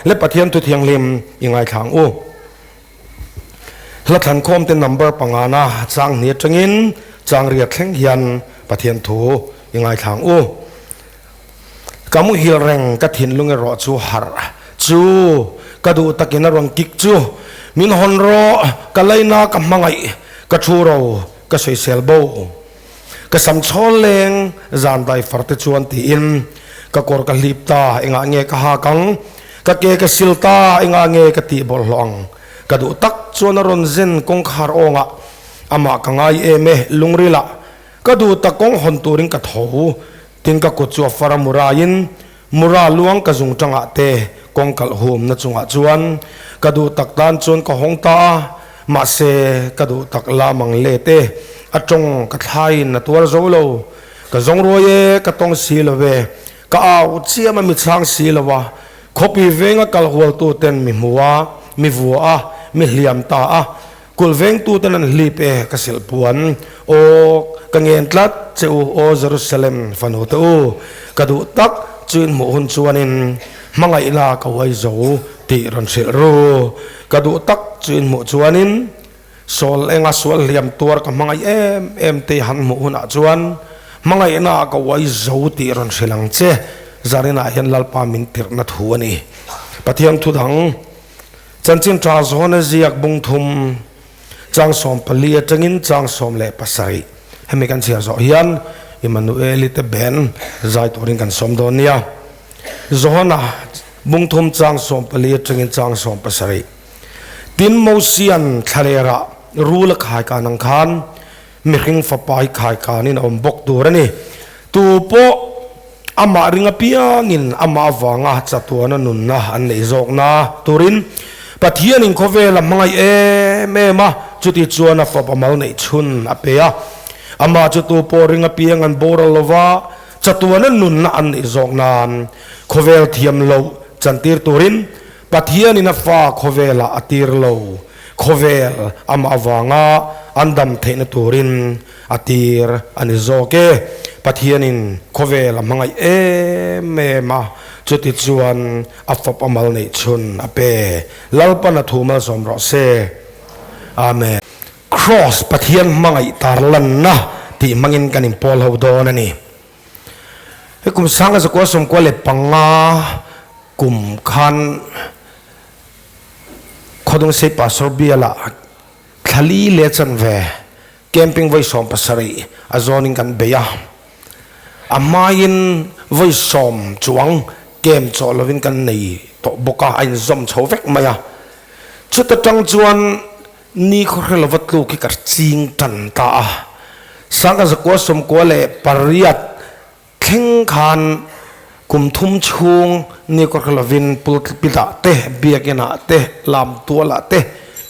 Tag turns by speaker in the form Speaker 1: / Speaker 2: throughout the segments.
Speaker 1: Le Pathian thu thianghlim i ngaithla ang u. Hla thlankhawm te number pangana chang hni atangin chang riat thleng hian Pathian thu i ngaithla ang u. Ka muhil reng ka thinlung erawh chu harh chu ka duh takin a rawn kik chu min hawn rawh ka laina ka hmangaih ka thu ro ka sawisel bo ka sam chhawl leng zan dai far te chuan tiin ka kawr ka hlip ta engah nge ka hak ang ka ke ka sil ta engah nge ka tih bawlhhlawh ang ka duh tak chuan a rawn zen kawngkhar awngah amah ka ngai em e lungrilah ka duh tak kawng hawn turin ka tho Tin ka kut chu a far a muraiin mura luang ka zung tangah te kawng kalh humna chungah chuan ka duh tak tan chuan ka hawng ta a, mahse ka duh tak la mang let e, a tawng ka thlaiin a tuar zo lo, ka zawng ruai e, ka tawng si lo ve, ka au chiam a mi chhang si lo a, khawpi venga kal hualtu ten mi hmu a, mi vua a, mi hliam ta a, Kulh vengtuten an hlip e, ka silh puan. Aw, ka ngen tlat che u, aw Jerusalem fanu te u, ka duh tak chu in hmuh hun chuanin hmangaihna ka uai zo tih rawn hrilh ru. Ka duh tak chu in hmuh chuanin Saul enga sual hliam tuar ka hmangaih em em te han hmuh hunah chuan hmangaihna ka uai zo tih rawn hrilh ang che. Zarinah hian Lalpa min tirhna thu a ni. Pathian thu dang. Chanchin tha zawna ziak bung thum chang 14 atangin chang 17 hemi kan chhiar zawh hian Immanueli te ben zai turin kan sawm dawn nia. Johana bung thum chang 14 atangin chang 17 Tin Mosian thlalera rul a khai kan ang khan mihring fapa hi khai kanin a awm bawk tur a ni. Tu pawh amah ring apiangin amah avanga chatuana nunna an neih zawkna turin Pathianin khawvel a hmangaih em em a, chuti chuan a fapa mal neih chhun a pe a. Amah chu tu pawh ring apiang an boral lova, chatuana nunna an neih zawk nan khawvel thiam loh chantir turin Pathianin a fa khawvelah a tir lo, khawvel amah avanga an dam theihna turin a tir a ni zawk e. Pathianin khawvel a hmangaih em em a, chuti chuan a fap a mal neih chhun a pe. Lalpan a thu malsawm rawh se. Amen. Kraws Pathian hmangaih tarlanna tih hmangin kan inpawl ho dawn a ni. He kum sanga zakua 95 kum khan Khawdungsei Pastor bialah thlali leh chanve camping vawi 17 a zawnin kan bei a. A hmain vawi sawm chuang camp chawh lovin kan nei tawh bawk a, a inzawm chho vek mai a. Chuta tang chuan ni khaw hre lova tluk hi ka ching tan ta a. Sangha zakua 98 Thleng khan kum thum chhung ni kawr lovin pulpit-ah te, biakin-ah te, lamtualah te,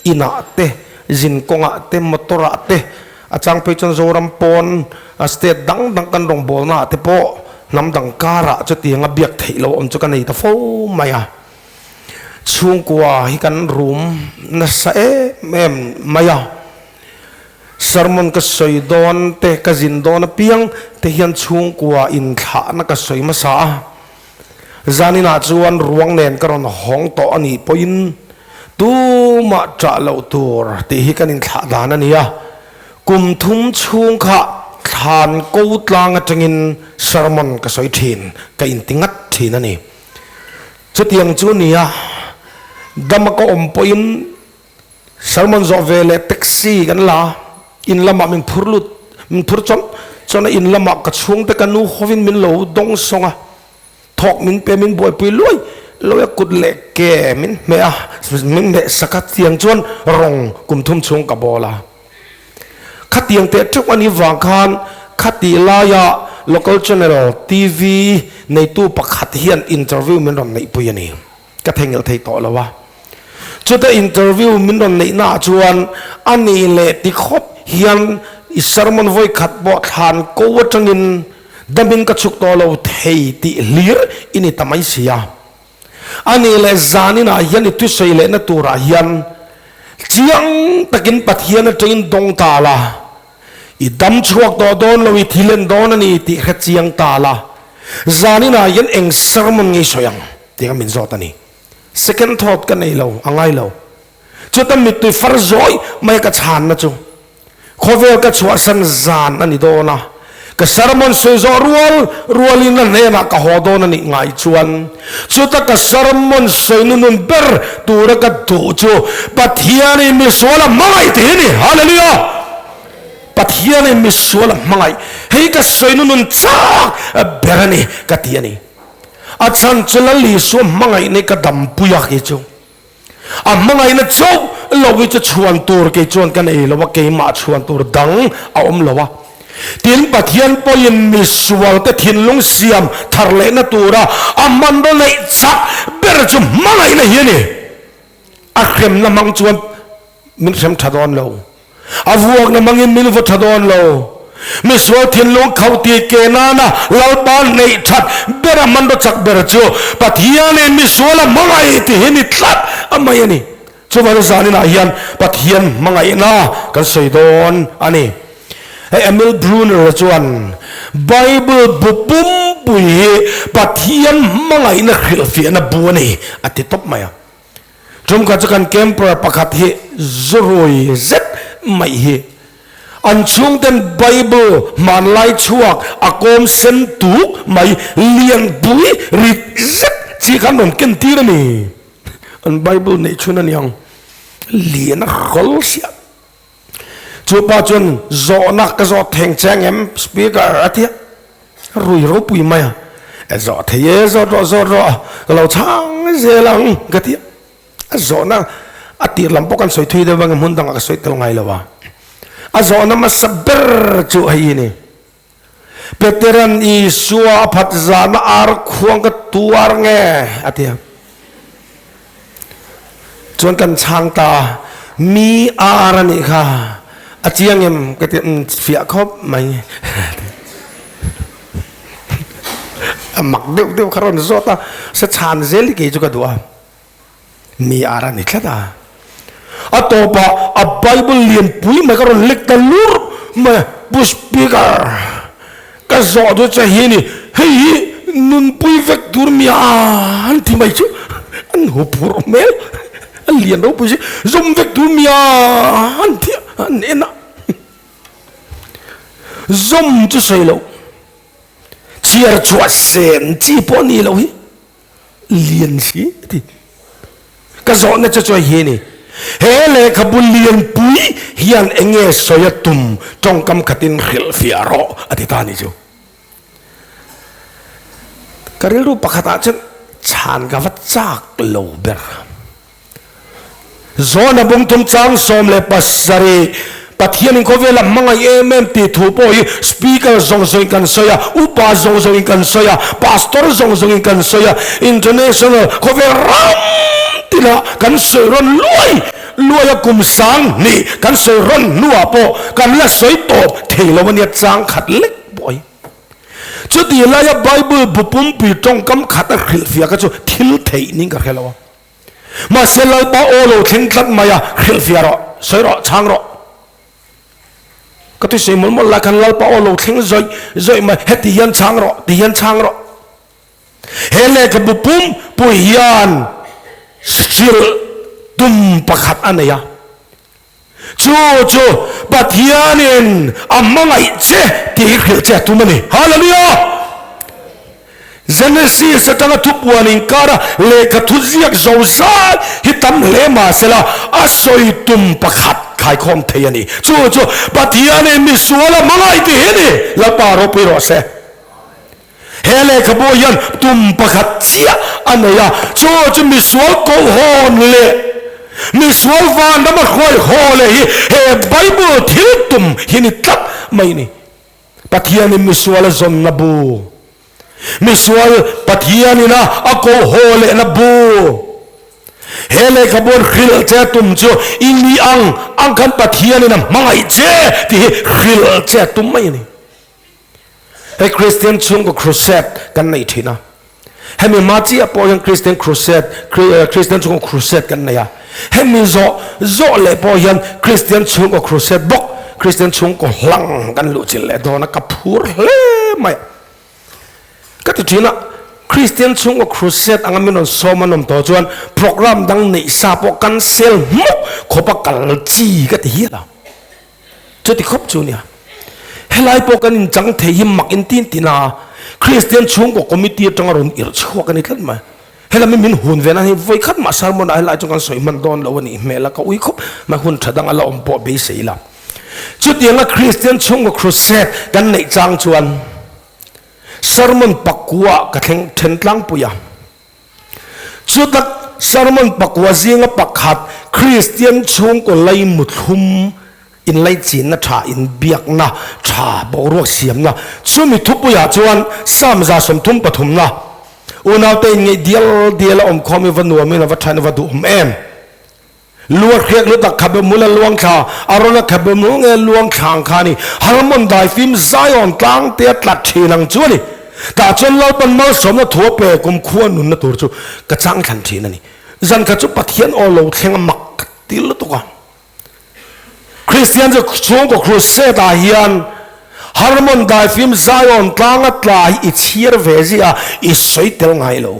Speaker 1: inah te, zinkawngah te, motor-ah te, a chang phei chuan Zoram pawn state dang dang kan rawngbawlnaah te pawh hnam dang karah chutianga biak theih loh awm chu ka nei ta fo mai a. Chhungkua hi kan rum nasa em em mai a. Sermon ka sawi dawn te, ka zin dawn apiang te hian chhungkua inthlahna ka sawi hmasa a. Zaninah chuan ruang nen ka rawn hawng tawh a nih pawhin tumah ṭah loh tur tih hi kan inthlah dan a ni a. Kum thum chhung kha thlan ko tlang atangin sermon ka sawi ṭhin, ka inti ngat ṭhin a ni. Chutiang chu nia, dama ka awm pawhin Sermon zawh ve leh taxi kan la, in lamah min phur lut, min phur chawlh chuan a in lamah ka chhungte ka nu hovin min lo dawng sawng a, thawk min pe min buaipui luai luai a, kut leh ke min hmeh a, min hmeh sak a, tiang chuan rawng kum thum chhung ka bawl a. Khatiang teh teuh a nih vang khan khatih laia local channel TV neitu pakhat hian interview min rawn neihpui a ni. Ka theihnghilh thei tawh lo a. Chuta interview min rawn neih naah chuan a nih leh ti khawp hian i sermon vawi khat pawh thlan ko atangin damin ka chhuk tawh lo thei tih hlir i ni ta mai si a. A nih leh zaninah hian i thusawi lehna turah hian chiang takin Pathian atangin dawng ta la, i dam chhuak tawh dawn lo, i thilen dawn a ni tih hre chiang ta la, zaninah hian eng sermon nge i sawi ang? Tiang min zawt a ni. Second thought ka nei lo, a ngai lo. Chuta mittui far zawi mai ka chhanna chu khawvel ka chhuahsan zan a ni dawn a, ka sermon sawi zawh rual rualin a hnenah ka haw dawn a nih ngai chuan chuta ka sermon sawi nunun ber tura ka duh chu Pathianin misual a hmangaih tih hi a ni. Hallelujah! Pathianin misual a hmangaih hei ka sawi nunun chak ber a ni ka ti a ni. A chhan chu Lal Isua hmangaihna hi ka dampui a kei chu. A hmangaihna chauh lo hi chu chhuan tur kei chuan ka nei lo a, keimah chhuan tur dang a awm lo a. Tin, Pathian pawhin misualte thinlung siam thar lehna tura a hmanraw neih chak ber chu hmangaihna hi a ni. A hremna hmang chuan min hrem tha dawn lo. A vuakna hmangin min vaw tha dawn lo. Misual thinlung khauh tih ke nana Lalpa neih that ber a hmanraw chak ber chu Pathianin misual a hmangaih tih hi ni tlat a mai a ni. Chuvang zaninah hian Pathian hmangaihna kan sawi dawn a ni. Hei Emil Brunner chuan Bible bu pumpui hi Pathian hmangaihna hrilhfiahna bu a ni a ti tawp mai a. Tumkhat chu kan camper pakhat hi zurui zet mai hi an chhungten Bible hmanlai chhuak a kawm sen tuk mai lianpui rit zet chi khan rawn ken tir a ni. An Bible neih chhun a niang lian a hrawl siah. Chu pa chuan zawhna ka zawt theng che angem speaker a ti a, rui ropui mai a, e zawh thei e zawt rawh zawt rawh ka lo chhang zel ang ka ti a, a zawhna a tir lam pawh kan sawi thui deuh vangin hmun dangah ka sawi tel ngai lo a, a zawhna hmasa ber chu hei hi ni. Peteran Isua a phat zana ar khuang ka tuar nge a ti a. Chuan kan chhang ta a, mi ar a nih kha, a chiang em ka ti a, fiah khawp mai. A mak deuh deuh kha rawn zawt a, se chhan zel hi kei chu ka duh a. Mi ar a ni tlat a. A tawpah a Bible lianpui mai ka rawn lek ta lur mai a, Pu Speaker, ka zawh duh che hi ni, hei hi nunpui vek tur mi a an ti mai chu, an huphurh hmel, a lian ropui si, zawm vek tur mi a an ti a, an en a. Zawm chu sawi loh, chhiar chhuah sen chi pawh a ni loh hi. Lian si a ti. Ka zawhna che chuan hi a ni, he lehkhabu lianpui hian eng nge sawi a tum tawngkam khatin hrilhfiah rawh a ti ta a ni chu. Ka rilru pakhatah chuan chhan ka va chak lo ber. Zawna bungthum chang 17 Pathianin khawvela hmangaih em em tih thu pawh hi Speaker zawng zawngin kan sawi a, Upa zawng zawngin kan sawi a, Pastor zawng zawngin kan sawi a, International khawvel ram tinah kan sawi rawn luai luai a, kum 2000 kan sawi rawn hnuah pawh kan la sawi tawp thei lo a nia chang khat lek pawh hi. Chutih laia Bible bu pumpui tawngkam khat a hrilhfiah kha chu thil theih niin ka hre lo a. Mahse Lalpa aw lo thleng tlat mai a, hrilhfiah rawh, sawi rawh, chhang rawh. Ka ti sawi mawlh mawlh lai khan Lalpa aw lo thleng zawih zawih mai, heti hian chhang rawh, ti hian chhang rawh. He lehkhabu pum pui hian hrilh tum pakhat a nei a. Chu chu Pathianin a hmangaih che tih hi hrilh che a tum a ni. Hallelujah! Genesis atanga thupuan inkara lehkha thuziak zo zai hi tam hle mahsela a sawi tum pakhat khaikhawm thei a ni. Chu chu Pathianin misual a hmangaih tih hi a ni. Lalpa ropui rawh se. He lehkhabu hian tum pakhat chiah a nei a, chu chu misual kohhawn leh misual vanrama hruai haw leh hi he Bible thil tum hi ni tlat mai ni. Pathianin misual a zawnna bu, misual Pathianin a a koh haw lehna bu, he lehkhabuan hrilh che tum chu i ni ang ang khan Pathianin a hmangaih che tih hi hrilh che tum mai a ni. Hei Kristian chhungkaw crusade kan neih thin a, hemi hma chiah pawh hian Kristian crusade, Kristian chhungkaw crusade kan nei a, hemi zawh zawh leh pawh hian Kristian chhungkaw crusade bawk Kristian chhungkaw hlang kan luh chilh leh dawn a, ka phur hle mai a. Ka ti thin a. Kristian chhungkaw crusade anga min rawn sawm an awm tawh chuan program dang neih sa pawh cancel hmuk khawpa kal chi ka ti hial a. Chuti khawp chu nia. Helai pawh kan inchang thei hi mak in tin tin a, Kristian chhungkaw committee atanga rawn irh chhuak a ni tlat mai. Helami min hun ve nan hi vawi khat mah sermon ah helai chu kan sawi hman dawn lo a nih hmel a, ka ui khawp mai hun tha dang a la awm pawh beisei ila. Chutianga Kristian chhungkaw crusade kan neih chang chuan sermon pakua ka thleng then tlangpui a. Chutak sermon pakua zinga pakhat Kristian chhungkaw lei muthlum inlaichinna tha, inbiakna tha, boruak siamna chumi thupuiah chuan Psalm 33 na unaute inngeih dial dial a awmkhawm i va nuamin a va thain a va duhawm em? Lua hriak lutak khabe mul a luang thla, Arona khabe mul nge luang thla ang kha a ni. Harmon daifim Zion tlang te a tlat thin ang chu a ni. Tah chuan Lalpan malsawmna thu a pe kumkhua nunna tur chu ka chang thlan thin a ni. Zan khat chu Pathian aw lo thleng a mak ka ti lutuk a. Kristian chu chhungkaw crusade ah hian Harmon daifim Zion tlang a tla hi i chhiar ve ziah a, i sawi tel ngai lo.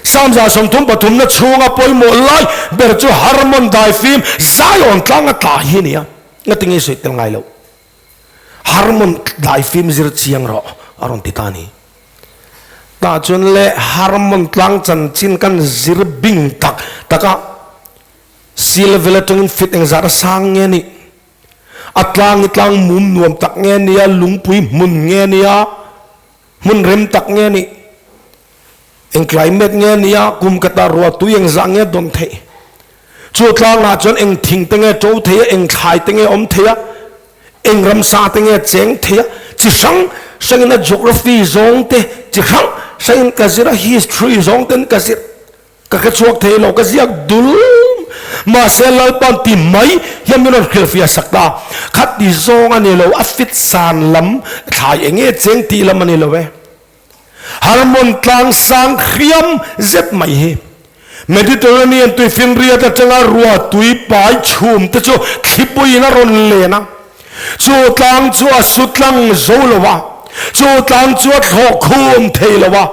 Speaker 1: Psalm 33 na chhunga pawimawh lai ber chu Harmon daifim Zion tlanga tla hi a ni a, ngati nge sawi tel ngai loh. Harmon daifim zir chiang rawh a rawn ti ta a ni. Tah chuan le Harmon tlang chanchin kan zir bing tak tak a, sea level atangin feet engzat a sang nge nih? A tlang hi tlang mum nuam tak nge nia, lungpui hmun nge nia? Hmun rem tak nge nih? Eng climate nge nia? Kum kata ruah tui eng zah nge dawn theih? Chu tlangah chuan eng thing te nge to thei a, eng thlai te nge awm thei a, eng ramsa te nge cheng thei a, chi hrang hrangin a geography zawng te chi hrang hrangin ka zir a, history zawng ten ka zir. Ka hre chhuak thei lo, ka ziak dul. Mahse Lalpan ti mai hian min rawn hrilhfiah sak ta. Khat ti zawng a ni lo, a fit san lam thlai eng nge cheng tih lam a ni lo e. Harmon tlang sang hriam zet mai hi. Mediterranean tuifinriat atanga ruah tui pai chhum te chu thlipuiin a rawn len a. Chu tlang chu a su tlang zo lo a, chu tlang chu a thlawh khum thei lo a,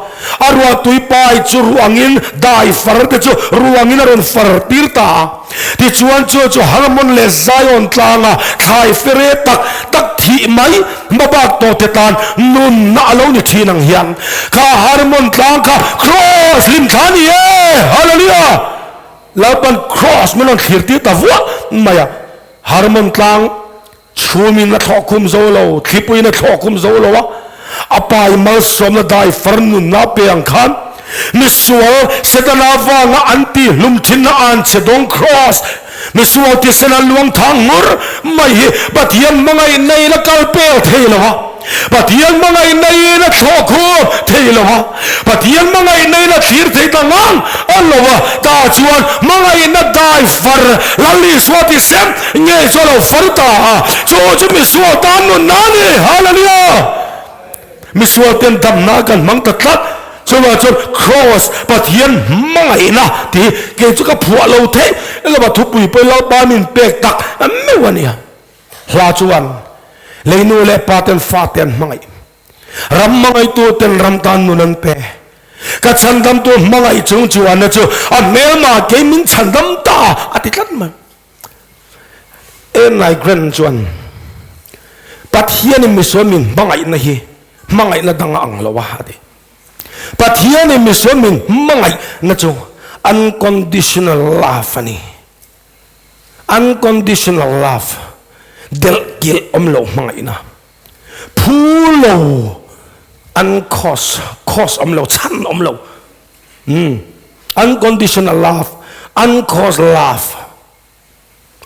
Speaker 1: a ruahtui pai chu ruangin dai far te chu ruangin a rawn far tir ta a. Tichuan chu chu Harmon leh Zion tlanga thlai fere tak tak thih mai hmabak tawh te tan nunna a lo ni thin ang hian kha Harmon tlang kha Kraws hlimthla a ni e! Hallelujah! Lalpan Kraws min rawn thlir tir ta vuah mai a. Harmon tlang chhumin a thlawh khum zo lo, thlipuiin a thlawh khum zo lo a, a pai malsawmna dai far nunna a pe ang khan, misual Setana vanga an tih hlum thinna an che dawng Kraws, misual tisena luang thang ngur mai hi Pathian hmangaihna in a kal pel thei lo a. Pathian hmangaihna in a thlawh khum thei lo a, Pathian hmangaihna in a thlir thei ta ngang a lo a, tah chuan hmangaihna dai far Lal Isua ti sem ngei chu a lo far ta a, chu chu misual tan nunna a ni. Hallelujah! Misual ten damna kan hmang ta tlat, chuvang chuan Kraws Pathian hmangaihna tih hi kei chu ka phuah lo theih lova thupui pawhin Lalpa min pek tak meuh a nia. Hla chuan lei nu leh pa ten fate an hmangaih. Ram hmangaihtu ten ram tan nun an pe. Ka chhandamtu hmangaih chung chuanna chu a hmelma kei min chhandam ta a ti tlat mai. Enai Grant chuan Pathianin misual min hmangaihna hi hmangaihna dang a ang lo a a ti. Pathianin misual min hmangaihna chu unconditional love a ni. Unconditional love, delh kilh awm loh hmangaihna, phu lo, uncause, cause awm lo, chhan awm lo, umm, unconditional love, uncaused love,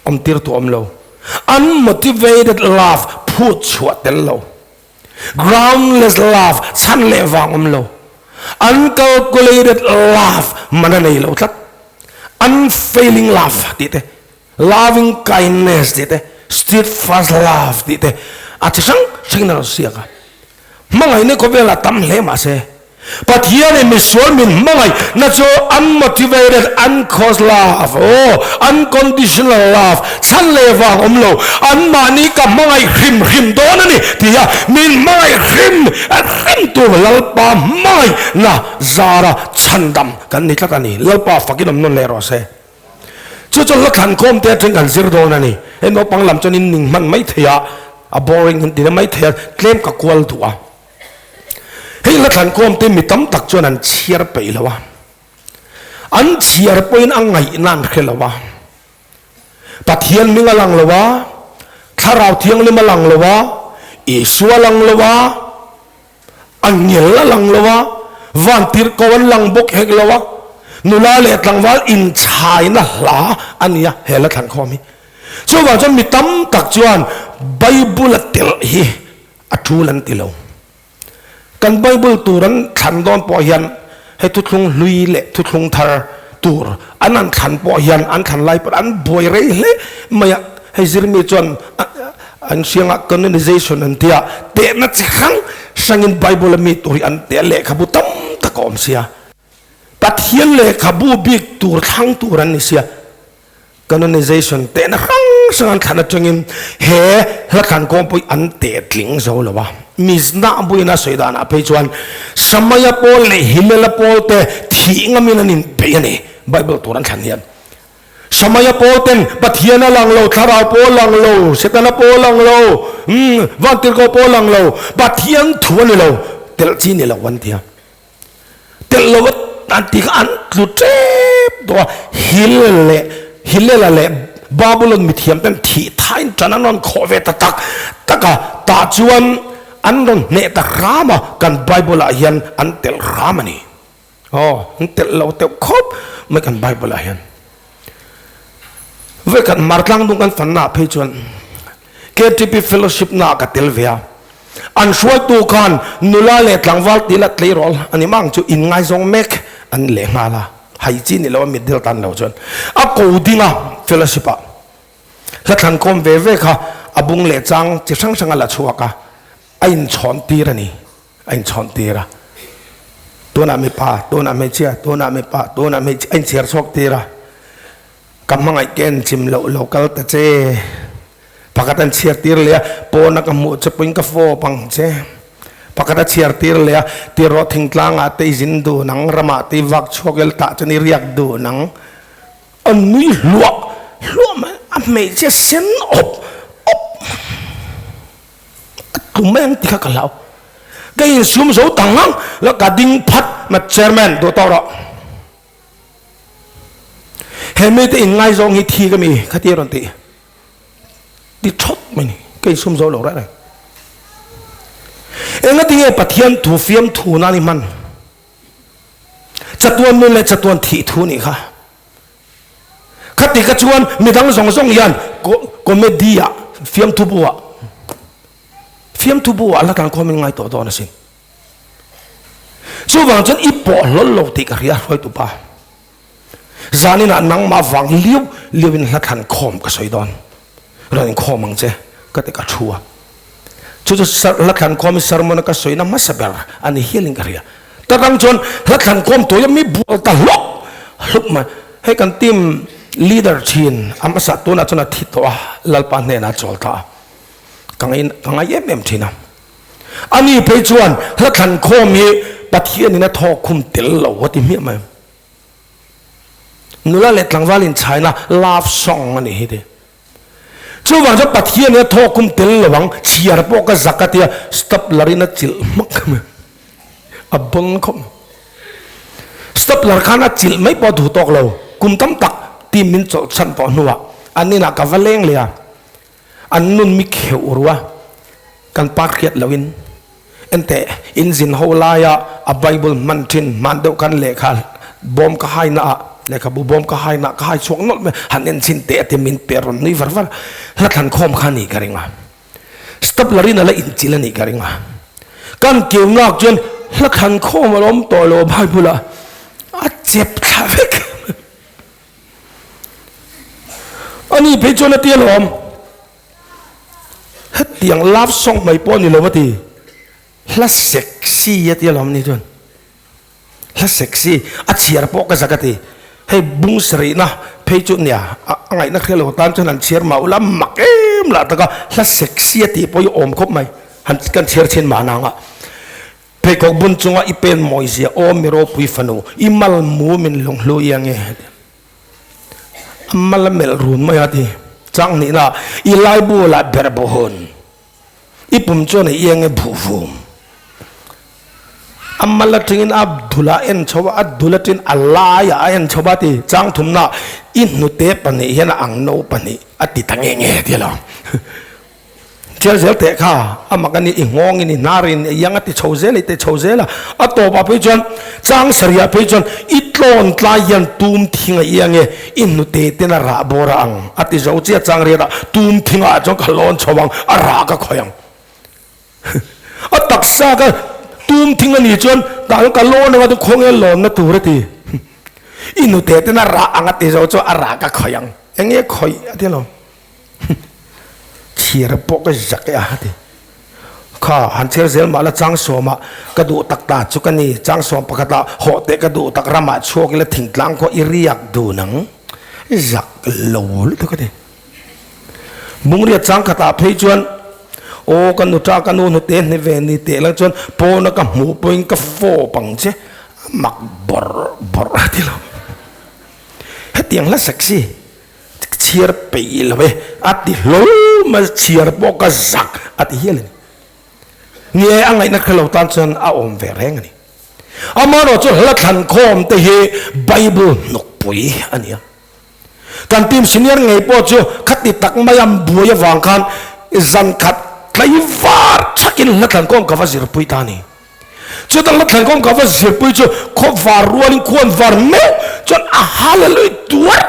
Speaker 1: awm tir tu awm lo, unmotivated love, phut chhuah tel lo, groundless love, chhan leh vang awm lo, uncalculated love, man a nei lo tlat. Unfailing love tih te, loving kindness tih te, steadfast love tih te a chi hrang hrangin a rawn siak a. Hmangaihna khawvelah tam hle mahse, Pathianin misual min hmangaih na chu unmotivated, uncaused love, aw, unconditional love, chhan leh vang awm lo, anmahni ka hmangaih hrim hrim dawn a ni tia min hmangaih hrim hrim tur Lalpa hmangaih na zara chhandam kan ni tlat a ni. Lalpa fakin awm nawn leh rawh se. Chu chu hla thlankhawm te atang kan zir dawn a ni. Hei naupang lam chuan in ning hman mai thei a, a boring an ti na mai thei a, tlem ka kual duh a. Hei hla thlankhawm te mi tam tak chuan an chhiar peih lo a, an chhiar pawhin a ngaihna an hre lo a, Pathian hming a lang lo a, Thlarau Thianghlim a lang lo a, Isua a lang lo a, Angel a lang lo a, vantirhko an lang bawk hek lo a, nula leh tlangval inchhaina hla a nia he la thlankhawm hi. Chuvang chuan mi tam tak chuan Bible a telh hi a tul an ti lo. Kan Bible tur an thlan dawn pawh hian hei thuthlung hlui leh thuthlung thar tur an han thlan pawh hian an thlan lai pawh an buai rei hle mai a, hei zirmi chuan An hriangah canonization an tia, tehna chi hrang hrangin Bible a mi tur hi an teh a, lehkhabu tam tak a awm sia. Pathian lehkhabu bik tur thlang tur an ni sia. Canonization tehna hrang hrang an thlan atangin he hla thlan kawngpui an teh tling zo lo a. Mishnah buin a sawi danah phei chuan Samaia pawl leh Hillel-a pawl te thih ngamin an inbeih a ni Bible tur an thlan hian. Samaia pawl ten Pathian a lang lo, Thlarau pawh a lang lo, Setana pawh a lang lo, umm, Vantirhkoh pawh a lang lo, Pathian thu a ni lo, telh chi ni lo an ti a. Telh lo an ti kha an tlu tep tawh a, Hillel leh Hillel-a leh Babulon mithiam ten thih thain tan an rawn khawh ve ta tak tak a, tah chuan an rawn hneh ta hram a, kan Bible-ah hian an telh hram a ni. Aw, an telh lo teuh khawp mai kan Bible ah hian. Vekhat Martlang dung kan fanna ah phei chuan KTP fellowship na ah ka tel ve a. An hruaitu khan nula leh tlangval tih la tleirawl a ni mang chu inngaizawng mek an leh nghal a. Hai chi ni lo a mitdel tan lo chuan a ko ding a fellowship ah. Hla thlankhawm ve ve kha a bung leh chang chi hrang hrang a la chhuak a, a inchhawn tir a ni. A inchhawn tir a, tunah mipa, tunah hmeichhia, tunah mipa, tunah hmeichhia a inchhiar chhuak tir a, ka hmangaih ke an chim loh lo kal ta che, pakhat an chhiar tir leh a, pawna ka hmuh che pawhin ka fawp ang che, pakhat a chhiar tir leh a, tirrawh thingtlangah te i zin dun ang, ramah te i vak chhuak el tah chuan i riak dun ang, a nui hluah hluah mai, a hmeichhia sen awp awp. A tum mai ang ti kha ka hlau. Ka insum zo tang ang la ka ding phat ma chairman duh tawk rawh. He mite in ngaizawng hi thi ka mi kha ti rawn ti. Ti thawt mai ni ka insum zo lo reng reng. Enga tinge Pathian thu fiam thu nan i hman. Chatuan nun leh chatuan thih thu nih kha. Khati ka chuan midang zawng zawng hian comedy ah fiamthu bu ah fiamthu bu ah la tlan khawm in ngai tawh dawn asin. Chuvang chuan i pawh hlawl lo tih ka hria hruaitu pa. Zanin ah nangmah vang liu liu in hla thlan khawm ka sawi dawn. Rawn inkhawm ang che ka ti ka thu a. Chu chu hla thlan khawm i sermon a ka sawi na hmasa ber a ni hial in ka hria. Ta tang chuan hla thlan khawm tuai a mi bual ta hlawp hlawp mai. Hei kan team leader thin a hmasa tunah chuan a thi tawh a, Lalpa hnenah a chawl ta a. Ka ngai ka ngai em em thin a. Ani phei chuan hla thlan khawm hi Pathianin a thawk khum tel lo a ti hmiah mai. Nula leh tlangval inchhaina love song a nih hi ti. Chuvang chuan Pathian hi a thawk kum tel lo ang, chhiar pawh ka zak a tia stapler in a chilh hmak mai. A bon khawp mai. Stapler khan a chilh mai pawh a duh tawk lo. Kum tam tak team min chawlh chhan tawh hnuah an inah ka va leng leh a, an nun mi kheuh ru a, kan pa hriat loin Enteh, in zin ho laia a Bible hman thin hman deuh khan lehkha bawm ka hai naah, lehkhabu bawm ka hai naah ka hai chhuak nawlh mai, han en chhin teh a ti min pe rawn nui var var. Hla thlan khawm kha a nih ka ring a. Stapler in a la inchilh a nih ka ring a. Kan keu nak chuan hla thlan khawm a la awm tawh lo Bible ah a chep thla vek. Ani phei chuan a ti alawm. Hetiang love song mai pawh a ni lo a ti. Hla sexy a ti alawm ni chuan. Hla sexy a chhiar pawh ka zak a ti. Hei bung sarihna phei chu nia a ngaihna hria lo tan chuan han chhiar mah ula mak em lah taka hla sexy a tih pawh hi awm khawp mai. Han kan chhiar chhin mah nang a. Pheikhawk bun chunga i pen mawi zia aw mi ropui fanu i mal mu min lunghlu i ange. A mal a melh run mai a ti. Chang hnihna i laibu lah ber bawhun. I pum chuan i eng e buh vum. A mal atangin a dul a en chho a, a dul atangin a laiah a en chho a ti. Chang thumna i hnute pahnih hian a ang no pahnih a ti ta nge nge ti lo. Chial zel teh kha a mak a ni, i nghawngin i hnarin i iang a ti chho zel a, i ti chho zel a. A tawpah phei chuan chang sarihah phei chuan i tlawn tlai hian tum thing a iang e, I hnute ten a rah bawr a ang, a ti zo chiah chang riat a, tum thingah chuan ka lawn chho ang, a rah ka khawih ang. A taksa ka tum thing a nih chuan tah chuan ka lawn ang a, khawnge lawnna tur a ti. I hnute ten a rah ang a ti zo chuan a rah ka khawih ang, enge khawih a ti lo. Chhiar pawh ka zak e a ti. Kha han chhiar zel mah la chang sawmah ka duh tak ta chu ka ni, chang sawm pakhatah hawh teh ka duh tak ramah chhuak ila thingtlang khaw i riak dun ang, zak lo lutuk a ti. Bungriat chang khatah phei chuan aw ka nuta ka nu hnute hne ve ni teh lang chuan pawna ka hmuh pawhin ka fawp ang che, a mak bawrh bawrh a ti lo. Hetiang hla sexy. Chhiar peih lo e, a ti hlawl mai, chhiar pawh ka zak a ti hial a ni. Ni e, a ngaihna kha lo tan chuan a awm ve reng a ni. Amaherawhchu hla thlankhawm te hi Bible hnukpui a ni a. Kan team senior ngei pawh chu khati tak mai an buai avang khan zan khat tlaivar thakin hla thlankhawm ka va zirpui ta a ni. Chutah hla thleng kawngka va zirpui chu khaw var rualin khuan var meuh chuan a hallelui tuar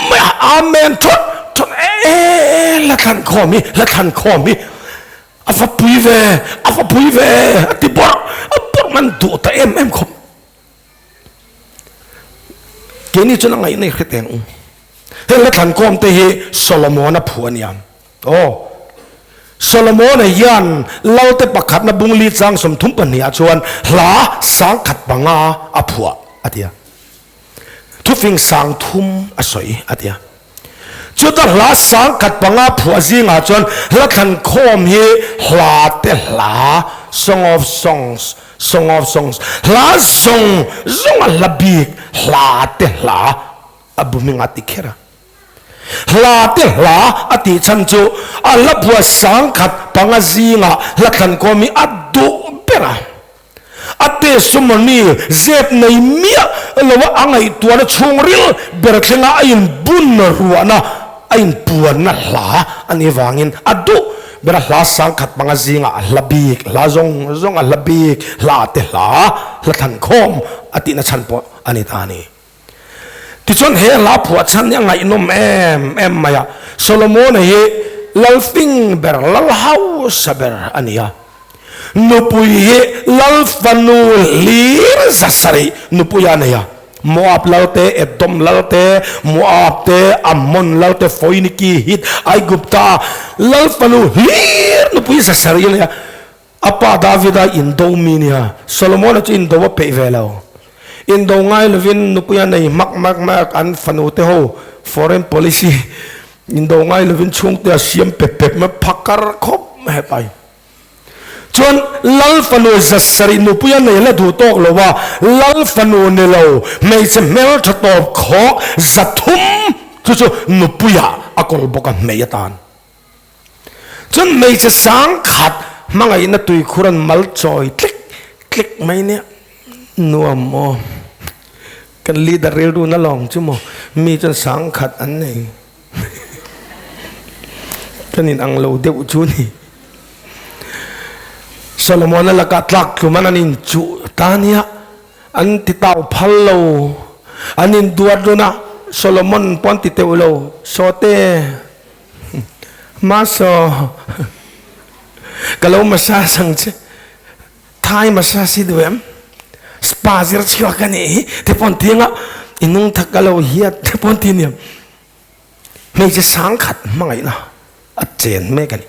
Speaker 1: mai a, amen thawt thawt e hla thlan khawm hi hla thlan khawm hi a va pui ve a va pui ve a ti bawrh a bawrh man duh ta em em khawp. Keini chuan a ngaihna i hre teng u. Heng hla thlan khawm te hi Solomon-a phu a nia. Aw, Solomona hian Lalte pakhatna bungli chang 32 ah chuan hla 1005 a phuah a ti a. Thufing 3000 a sawi a ti a. Chuta hla 1005 phuah zingah chuan hla thlankhawm hi hla te hla, Song of Songs, Song of Songs, hla zawng zawng a hla bik hla te hla a bu hming a ti kher a. Hla te hla a tih chhan chu a hla bua 1005 zingah hla thlankhawm hi a duh ber a. A testimony zep nei miah loa a ngaihtuahna chhungril ber thlenga a inbun ruahna, a inpuanna hla a nih vangin a duh ber a. Hla 1005 zingah a hla bik, hla zawng zawng a hla bik, hla te hla, hla thlankhawm a tihna chhan pawh a ni ta a ni. Tichuan he hla phuah chhan hi a ngaihnawm em em mai a, Solomona hi lal fing ber, lal hausa ber a ni a. Nupui hi lal fanu hlir zasarih nupui a nei a, Moab lal te, Edom lal te, Moab te, Ammon lal te, Foiniki, Hit, Aigupta lal fanu hlir nupui zasarih a nei a. A pa Davida indo mi nia, Solomona chu indo a peih ve lo. Indo ngai lovin nupui a nei hmak hmak hmak an fanu te ho foreign policy indo ngai lovin chhungte a siam pep pep mai phakar khawp mai hepa hi. Chuan Lal fanu zasarih nupui a nei la duh tawk lo a, Lal fanu ni lo hmeichhe hmeltha tawp khawk 300 chu chu nupuiah a kawl bawk a hmei atan. Chuan hmeichhe 1000 hmangaihna tuikhur an mal chawi tlik tlik mai nia. Nuam maw? Kan leader rilru na lawng chu maw? Mi chuan 1000 an nei. Kan in ang lo deuh chu ni. Solomon-a lakah tlak tluman an inchuh ta nia. An ti tau phal lo. An induat run a, Solomon pawh an ti teuh lo. Sawte. Maso, ka lo massage ang che. Thai massage hi duh em? Spa zir chhuak ka nih hi. Te pawn ti anga i nung thak ka lo hiat te pawn ti aniang. Hmeichhe 1000 hmangaihna a chen mek a ni.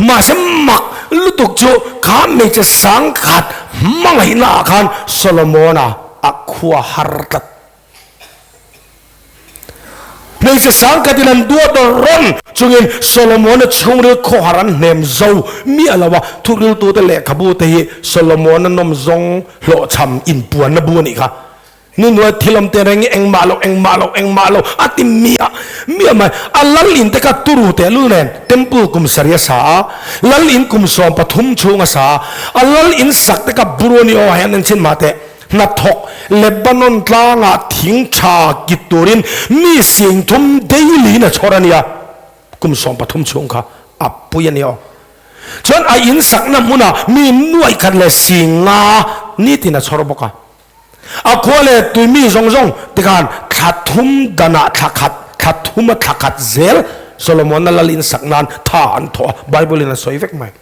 Speaker 1: Mahse mak lutuk chu kha hmeichhe 1000 hmangaihna ah khan Solomona a. a khua har tlat. Hmeichhe sangkhatin an duat rawn chungin Solomona chhungril khawhar an hnem zo miah lo a, thuriltute lehkhabu te hi Solomona nawm zawng hlawhchham inpuanna bu a nih kha. Ni nuai thil awm te reng hi engmah lo, engmah lo, engmah lo a ti miah miah mai. A lal in te kha turu tehlul nen temple kum sarih a sa a, lal in kum 13 chhung a sa a, a lal in sak te kha Buruni aw ah hian en chhin mah teh. Hnathawk Lebanon tlangah thing tha kit turin mi 3000 daily in a chhawr a nia, kum 13 chhung kha a pui a nia aw. Chuan a in sakna hmunah mi 1050 nitin a chhawr bawk a. A khua leh tui mi zawng zawng tikhan thla thum danah thla khat, thla thuma thla khat zel Solomon-a lal in sak nan tha an thawh a, Bible in a sawi vek mai.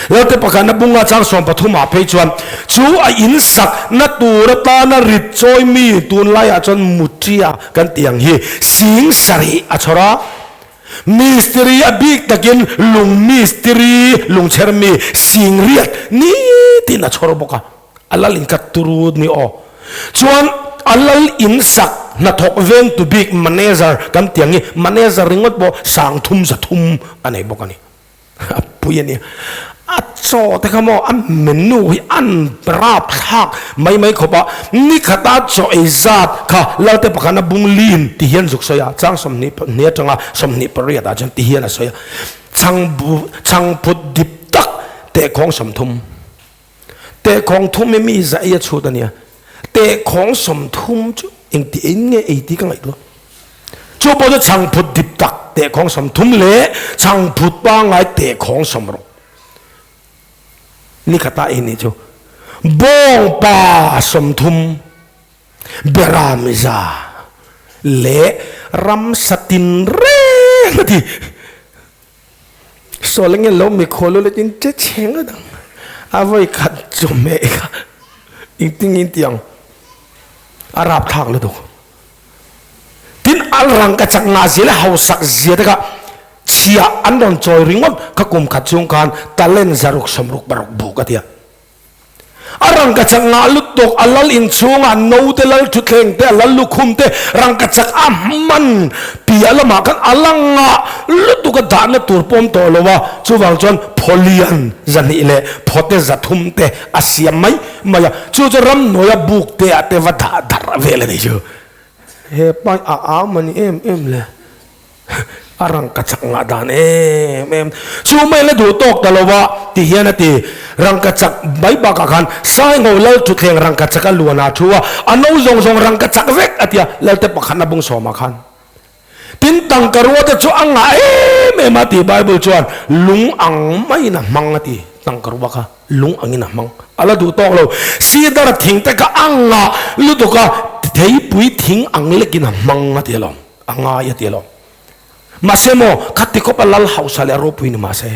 Speaker 1: Lalte pakhatna bunga chang 13 ah phei chuan chu a in sak na tur atana rit chawi mi tunlaiah chuan mutia kan tih ang hi 7000 a chhawr a. Mistiri a bik takin lung mistiri lungchher mi 8000 nitin a chhawr bawk a. A lal in ka turu ni aw. Chuan a lal in sak hnathawk veng tu bik manager kan tih ang hi manager ringawt pawh 330 a nei bawk a ni. A pui a nia. A chaw te kha maw a menu hi an rap thlak mai mai khawp a, ni khata chaw ei zat kha Lalte pakhat a bung lin ti hian zuk sawi a, chang 22 atanga 28 ah chuan ti hian a sawi a, chhang bu chhang phut dip tak tehkhawng 30 tehkhawng thum hi mi za ei a chhut a nia, tehkhawng 30 chu engti ein nge ei tih ka ngaihtuah. Chu pawh chu chhangphut dip tak tehkhawng 30 leh chhangphut pangngai tehkhawng 60. Ni khata ei nih chu bawngpa 30, beram za leh ramsa tin reng a ti. Sawl enge lo mikhual u letin che chheng a dang a vawi khat chawhmeh kha engtin ti ang a rapthlak lutuk. Tin, a rangka chak ngah zia leh hausak zia te kha chhia an rawn chawi ringawt kha kum khat chhung khan talent 666 buk a ti a. A rangka chak ngah lutuk a lal inchhungah note lal thutthleng te, a lal lukhum te rangka chak a hman piah lamah khan a la ngah lutuk a dahna tur pawm tawh lo a, chuvang chuan phawlian 200 leh phawte 300 te a siam mai mai a, chu chu ramhnuaia buk te ah te va dah darh vel a ni chu. He pa hi a am a ni em em le, a rangkachak ngah dan em em. Chu mai la duh tawk ta lo a ti hian a ti, rangkachak mai bakah khan Saingho lal thutthleng rangkachak a luan ah thu a, a no zawng zawng rangkachak vek a ti a, Lalte pakhatna bung sawmah khan. Tin, tangka rua te chu a ngah em em a ti, Bible chuan lung ang maiin a hmang a ti, tangka rua kha lung angin a hmang, a la duh tawk lo, sidar thing te kha a ngah lutuk a, theipui thing ang lekin a hmang a ti alawm, a ngai a ti alawm. Mahse maw, khati khawp a lal hausa leh a ropui ni mahse,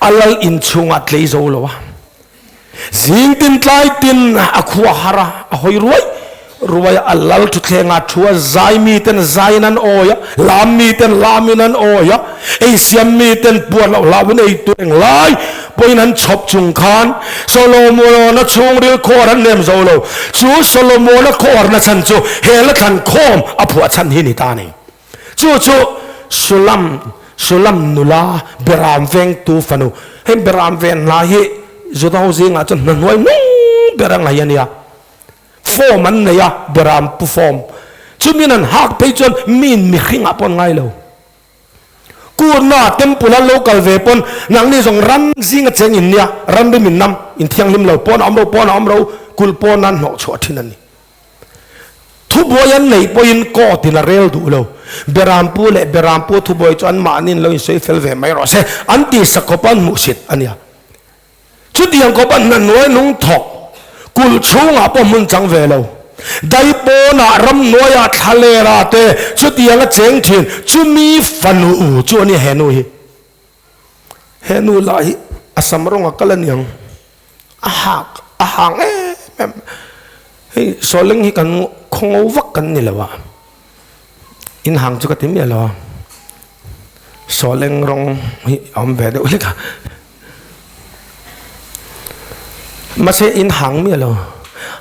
Speaker 1: a lal inchhungah tlei zo lo a, zing tin tlai tin a khua har a, a hawi ruai ruai a, a lal thutthlengah thu a, zai mi ten zaiin an awi a, lam mi ten lamin an awi a, ei siam mi ten puan loh hlauhin ei tur eng lai pawhin an chhawp chung khan Solomona chhungril khawhar an nem zo lo. Chu Solomona khawharna chhan chu he la thlan khawm a phuah chhan hi ni ta a ni. Chu chu Sulam, Sulam nula, Beram vengtu fanu. Heng Beram ven hna hi Juda ho zingah chuan hna hnuai nung ber a ngaih a nia. Form an nei a, Beram pu form. Chumiin an hak phei chuan miin mihringah pawh an ngai lo. Kurna temple a lo kal ve pawn nangni zawng ram zinga cheng in nia, ram rim in nam, in thianghlim lo, pawn a awm ro, pawn a awm ro, kulh pawn an hnawh chhuah thin a ni. Thubuai an neih pawhin court in a rel duh lo. Berampu leh Berampu thubuai chu anmahni in lo insawi fel ve mai rawh se, an ti sak khawp a an hmuhsit a nia. Chutiang khawp a hna hnuai nung thawk kulh chhungah pawh hmun chang ve lo. Dai pawnah ramhnuaiah thlalera te chutiang a cheng thin chumi fanu chu a nia he nu hi. He nu lah hi a sam rawng a kal a niang. A hak a hang em em. Hei sawleng hi kan khawngo vak kan ni lo a. In hang chu ka ti miah lo a. Sawleng rawng hi a awm ve deuh hlek a. Mahse in hang miah lo.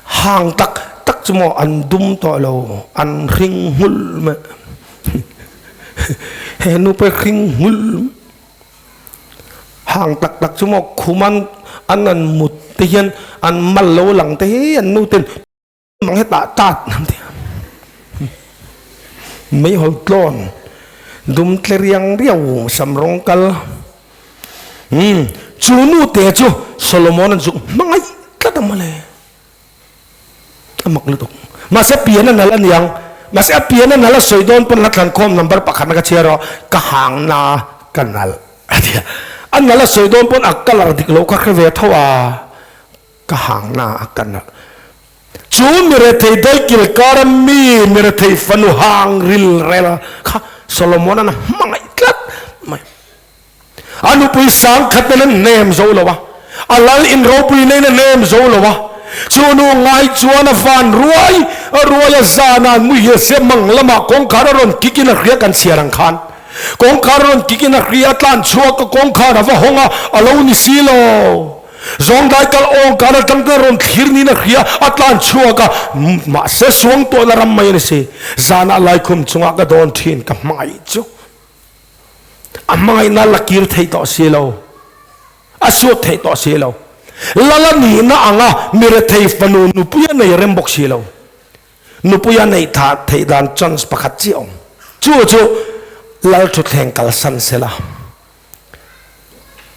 Speaker 1: Hang tak. tak chu maw an dum tawh lo, an hring nghulh mai. He nu pawh hi hring nghulh mai. Hang tak tak chu maw khum an an an mut te hian an mal lo lang te hi an nu ten mang hetah tat an ti a. Meihawl tlawn dum tle riang riau sam rawng kal. Umm chu nu te chu Solomon an zuk hmangaih tlat a mawle. A mak lutuk. Mahse pian a nal a niang. Mahse a pian a nal a sawi dawn pawn hla thlan khawm number pakhat na ka chhiar rawh ka hang na ka nal a ti a. A nal a sawi dawn pawn a colour dik lo kha hre ve tho a ka hang na a ka nal. Chu mirethei daikil kara mi mirethei fanu hang ril rel kha Solomon an hmangaih tlat mai. A nupui sang khat nen an hnem zo lo a, a lal in ropui nen a hnem zo lo a. Chu nu ngai chuan a van ruai ruai a zan a an muhil se mang lamah kawngkhar a rawn kik in a hria kan chhiar ang khan. Kawngkhar a rawn kik in a hria a tlan chhuak a kawngkhar a va hawng a, a lo ni si lo. Zawngdai kal awng kar atang te rawn thlir niin a hria, a tlan chhuak a, mahse suangtuahna ram mai a ni si. Zanah laikhum chungah ka dawn thin ka hmangaih chu. A hmangaihna la kir thei tawh si lo, a suat thei tawh si lo. Lal a nihna anga mi rethei fanu nupui a nei rem bawk si lo. Nupui a neih tha theih dan chance pakhat chiah awm. Chu chu Lal thutthleng kalsan sela.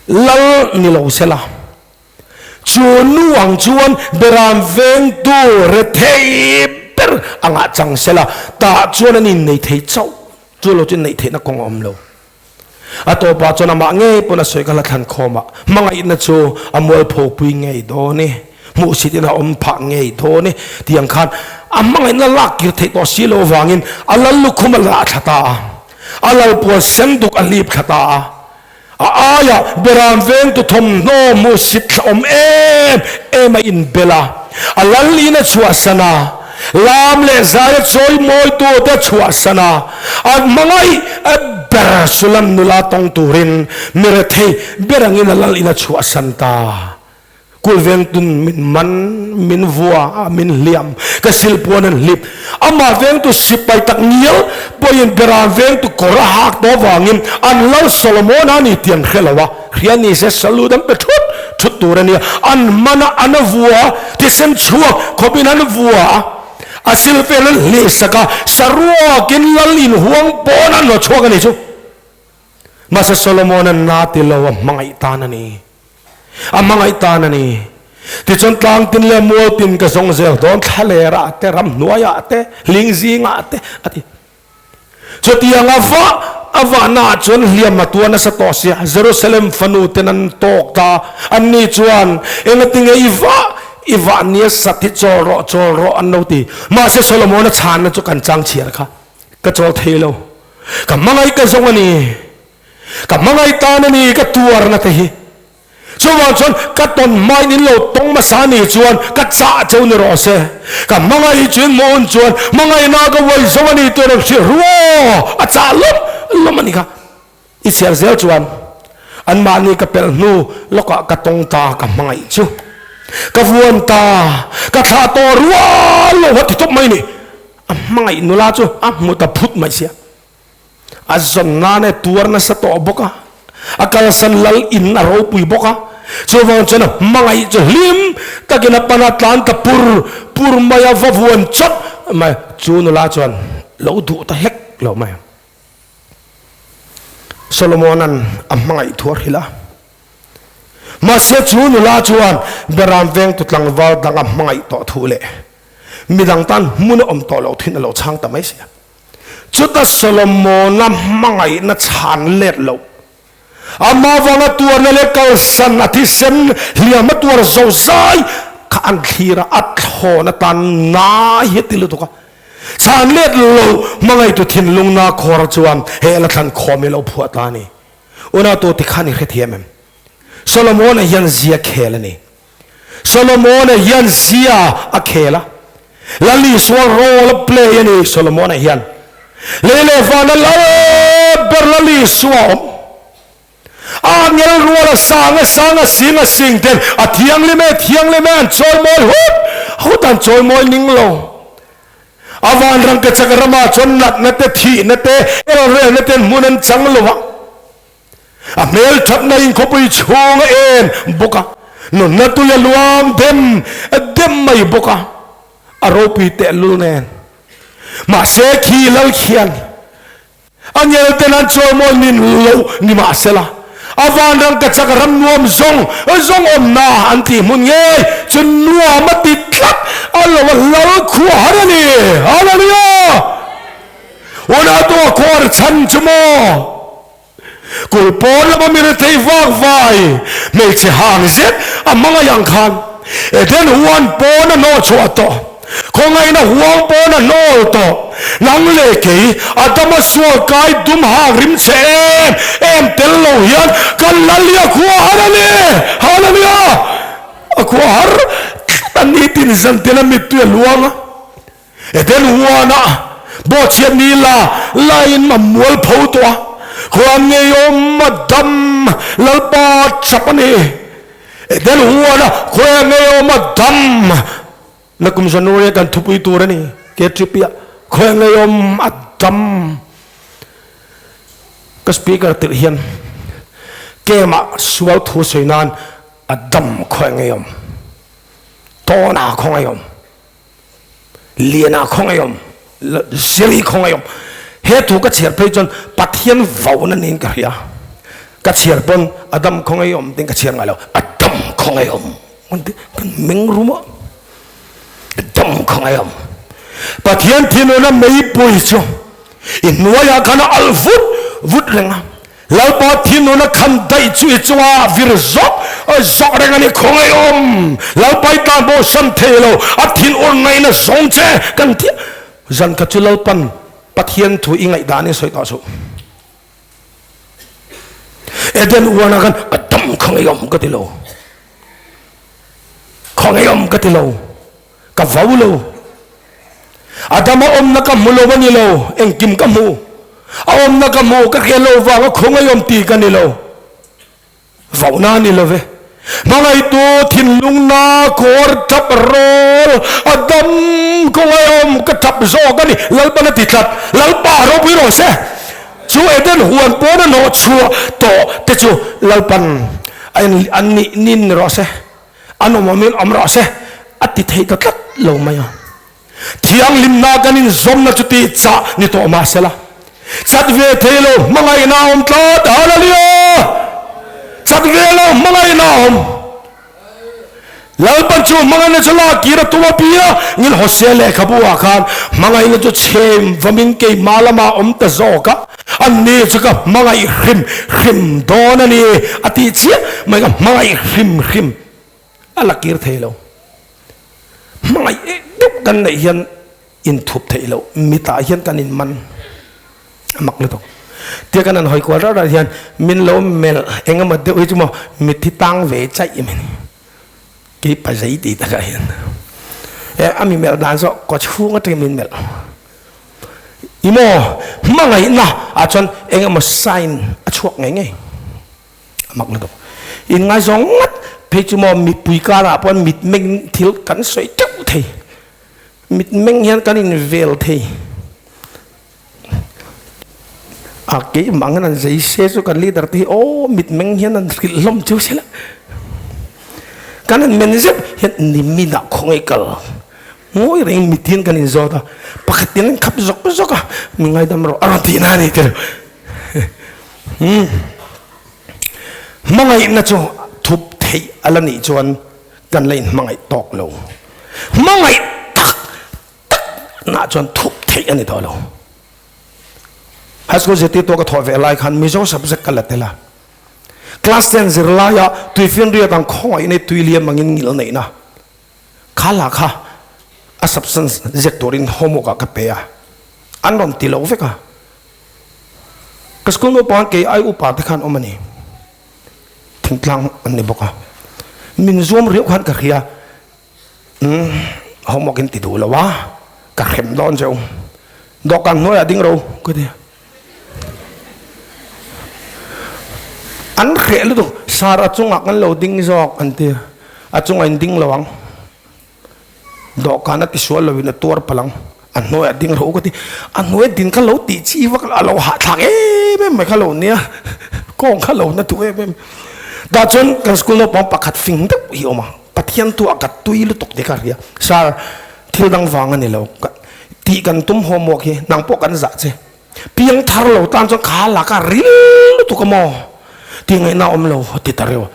Speaker 1: Lal ni lo sela. Chu nu ang chuan beram vengtu rethei ber angah chang sela, tah chuan an innei thei chauh. Chu lo chu neih theihna kawng a awm lo. A tawpah chuan amah ngei pawn a sawi kha la thlan khawm a, hmangaihna chu a mualphopui ngei dawn e, hmuhsit in a awm phah ngei dawn e tih ang khan a hmangaihna lak kir theih tawh si lo avangin a lal lukhum a lah thla ta a, a lalpuan sen duk a hlip thla ta a. A aiah beram vengtu thawmhnaw hmuhsit thla awm em em a inbel a, a lal in a chhuahsan a, lam leh zai a chawi mawitu te a chhuahsan a, a hmangaih ber Sulam nula tawng turin mi rethei ber angin a lal in a chhuahsan ta. Kul vengtun min man, min vua, min hliam, ka silpuan an hlip. Amah vengtu sipai tak ngial pawhin beram vengtu kawr a hak tawh avangin an lal Solomon a ni tih an hre lo a, hria ni se salute an pe thut thut tur a nia. An man a, an a vua, thisen chhuak khawpin an vua a, a silvel an hlihsak a, saruakin lal inhuang pawn an lo chhuak a ni chu. Mahse Solomon-a na ti lo a hmangaih tan a ni. A hmangaih tan a ni. Tichuan tlang tin leh mual tin ka zawng zel dawn thlaler ah te, ramhnuai ah te, hling zing ah te a ti. Chutiang a vah a vahna ah chuan hliam a tua nasa tawh sia. Jerusalem fanu ten an tawk ta. Anni chuan, Engatinge i vah i vah nia sat hi chawl rawh chawl rawh an lo ti. Mahse Solomon-a chhanna chu kan chang chhiar kha. Ka chawl thei lo. Ka hmangaih ka zawng a ni. Ka hmangaih tan a ni ka tuarna te hi. Chuvang chuan ka tawn hmain in lo tawng hmasa a nih chuan ka chah cheu ni rawh se. Ka hmangaih chu in hmuh hun chuan hmangaihna ka uai zo a ni tih rawn hrilh ru aw, a chah lawm lawm a ni kha. I chhiar zel chuan anmahni ka pelh hnu lawkah ka tawng ta ka hmangaih chu. Ka vuan ta, ka thlah tawh rual lo a ti tawp mai ni. A hmangaih nula chu a hmu ta phut mai sia. A zawn nan e tuar nasa tawh bawk a, a kalsan lal in a ropui bawk a, chuvang chuan a hmangaih chu hlim takin a pan a tlan ta pur pur mai a, va vuan chawt mai. Chu nula chuan lo duh ta hlek lo mai. Solomona'n a hmangaih thu a hrilh a. Mahse chu nula chuan Beram vengtu tlangval dang a hmangaih tawh thu leh midang tan hmun a awm tawh loh thin a lo chhang ta mai si a. Chuta Solomona hmangaihna chhan let loh, ama vanga tuarna leh kalsan a thisen hliam a tuar zo zai kha an thlir a, a thlawn atan na hi a ti lutuk a. Chhan let loh hmangaihtu thinlung na khawr chuan he la thlan khawm hi a lo phuah ta a ni. Unautu tikhan i hrethiam em? Solomona hian zia khel a ni. Solomona hian zia a khel a, Lal Isua role a play a ni Solomona hian. Lei leh vana lal ber Lal Isua a awm. A angel rual a sang a sang a sing a sing ten a thianghlim e thianghlim e an chawimawi hut hut an chawimawi ning lo. A vanrangkachak ramah chuan natna te, thihna te, elrelna ten hmun an chang lo a. A hmelthatna in khawpui chhung a en bawk a, nunna tui a luang dem dem mai bawk a, a ropui tehlul nen. Mahse khi lal khian a ngel ten an chawimawi min lo ni mahsela, a vanrangkachak ram nuam zawng zawng awmna an tih hmun ngei chu nuam a ti tlat a lo a lal khuah har a ni. Hallelujah! Unautu a khuar chhan chu maw? Kul pawn lama mi rethei vak vai hmeichhe hang zet a hmangaih ang khan Eden huan pawn a hnawh chhuah tawh, khawngaihna huang pawn a hnawl tawh. Nang leh kei Adama sual kai dum hang rim che em em tel lo hian kan Lalia khua har a ni! Hallelujah! A khua har tlat a ni tin zan tel a mittui a luang a. Eden huana bawhchhiat ni la laiin a mual pho tawh a, khuan ngeiawm a dam Lalpa chap a ni. Eden huana khuan ngeiawm a dam Nakum January a kan thupui tur a ni. KTP-ah khuan ngeiawm a dam ka speaker tirh hian kemah sual thu sawi nan a dam khuan ngeiawm tawna khaw ngeiawm. Liana khawngaih awm, Ziri khawngaih awm. He thu ka chhiar phei chuan Pathian vauna niin ka hria. Ka chhiar pawn Adam khawngaih awm tiin ka chhiar ngai lo. Adam khawngaih awm kan meng rum a. Adam khawngaih awm. Pathian thinuna meipui chu i hnuaiah khan a alh vut vut reng a. Lalpa thinuna khan daih chu i chunga vir zawk zawk reng a ni khawngaih awm. Lalpa i tan pawh san thei lo, a thin ur ngaihna zawng che kan ti a. Zan khat chu Lalpan Pathian thu i ngaihdan in sawi tawh suh. Eden uana khan a dam khawngaih awm ka ti lo. Khawngaih awm ka ti lo. Ka vau lo. Adama awmna ka hmu lo a ni lo, engkim ka hmu. A awmna ka hmu, ka hriat loh vanga khawngaihawm ti ka ni lo. Vauhna a ni lo ve. Hmangaihtu thinlungna kawr tap rawl, Adam khawngaihawm ka tap zawk a ni. Lalpan a ti tlat. Lalpa ropui rawh se. Chu Eden huan pawn a hnawh chhuah tawh te chu Lalpan a nih nin ni rawh se. An awm awmin awm rawh se a ti thei ta tlat lo mai a. Thianghlimna kan inzawmna chu tih chah ni tawh mah sela, chat ve thei lo hmangaihna a awm tlat. Hallelujah! Chat ve lo hmangaihna a awm. Lalpan chu hmangaihna chu lak kir a tum a pia ngil Hosea lehkhabu ah khan hmangaihna chu chhem vamin keimah lamah awm ta zawk a, Anni chu ka hmangaih hrim hrim dawn a ni a tih chiah mai ka hmangaih hrim hrim a la kir thei lo. Hmangaih eh deuh kan neih hian inthup theih loh mitah hian kan inman a mak lutuk. Tia kan han hawi kual rat rat hian min lo melh eng emaw deuh hi chu maw mitthi tang ve chaih mai ni. Kei pazei tih takah hian eh a mi melh dan zawh kaw chhung atangin min melh. I maw hmangaihna ah chuan eng emaw sign a chhuak ngei ngei a mak lutuk. In ngaizawng ngat phei chu maw mipui karah pawh mitmeng thil kan sawi teuh thei. Mitmeng hian kan invel thei. A keimah ang hian an zei se chu kan leader te hi aw mitmeng hian an hrilh hlawm chu sela. Kan han men zeuh hian nimin ah khawngaih kal ngawi reng mit hian kan inzawt a, pakhat in an khap zawk zawk a, mi ngaidam rawh a rawn tih na a ni tir. Umm hmangaihna chu thup theih a la nih chuan kan la inhmangaih tawk lo. Hmangaih tak tak nah chuan thup theih a ni tawh lo. High school zirtirtu ka thawh ve lai khan Mizo subject ka la tel a. Class ten zirlaia tuifinriat ang khawngaih nei tui liam angin ngil neihna kha lah kha a substance ziak turin homework ah ka pe a, an rawn ti lo vek a. Ka school naupang kei ai upa te khan awm a ni. Thingtlang an ni bawk a. Min zuam riau khan ka hria. Umm homework in ti duh lo a, ka hrem dawn che u. Dawhkan hnuaiah ding ro ka ti. An hreh lutuk, sar a chungah kan lo ding zawk an ti. A chungah in ding lo ang. Dawhkan a tisual loin a tuar palh ang. A hnuaiah ding rawh u ka ti. A hnuaia din kha lo tih chi vak a lo hahthlak em em mai kha lo nia. Kawng kha lo na duh em em. Tah chuan kan school naupang pakhat fing deuh hi a awm a, Pathian tu a ka tui lutuk ti kha a hria. Sir, thil dang vang a ni lo. Tih kan tum homework hi nang pawh kan zah che. Piang thar lo tan chuan kha lak a ril lutuk a maw? Tih ngaihna a awm lo a ti ta reuh a.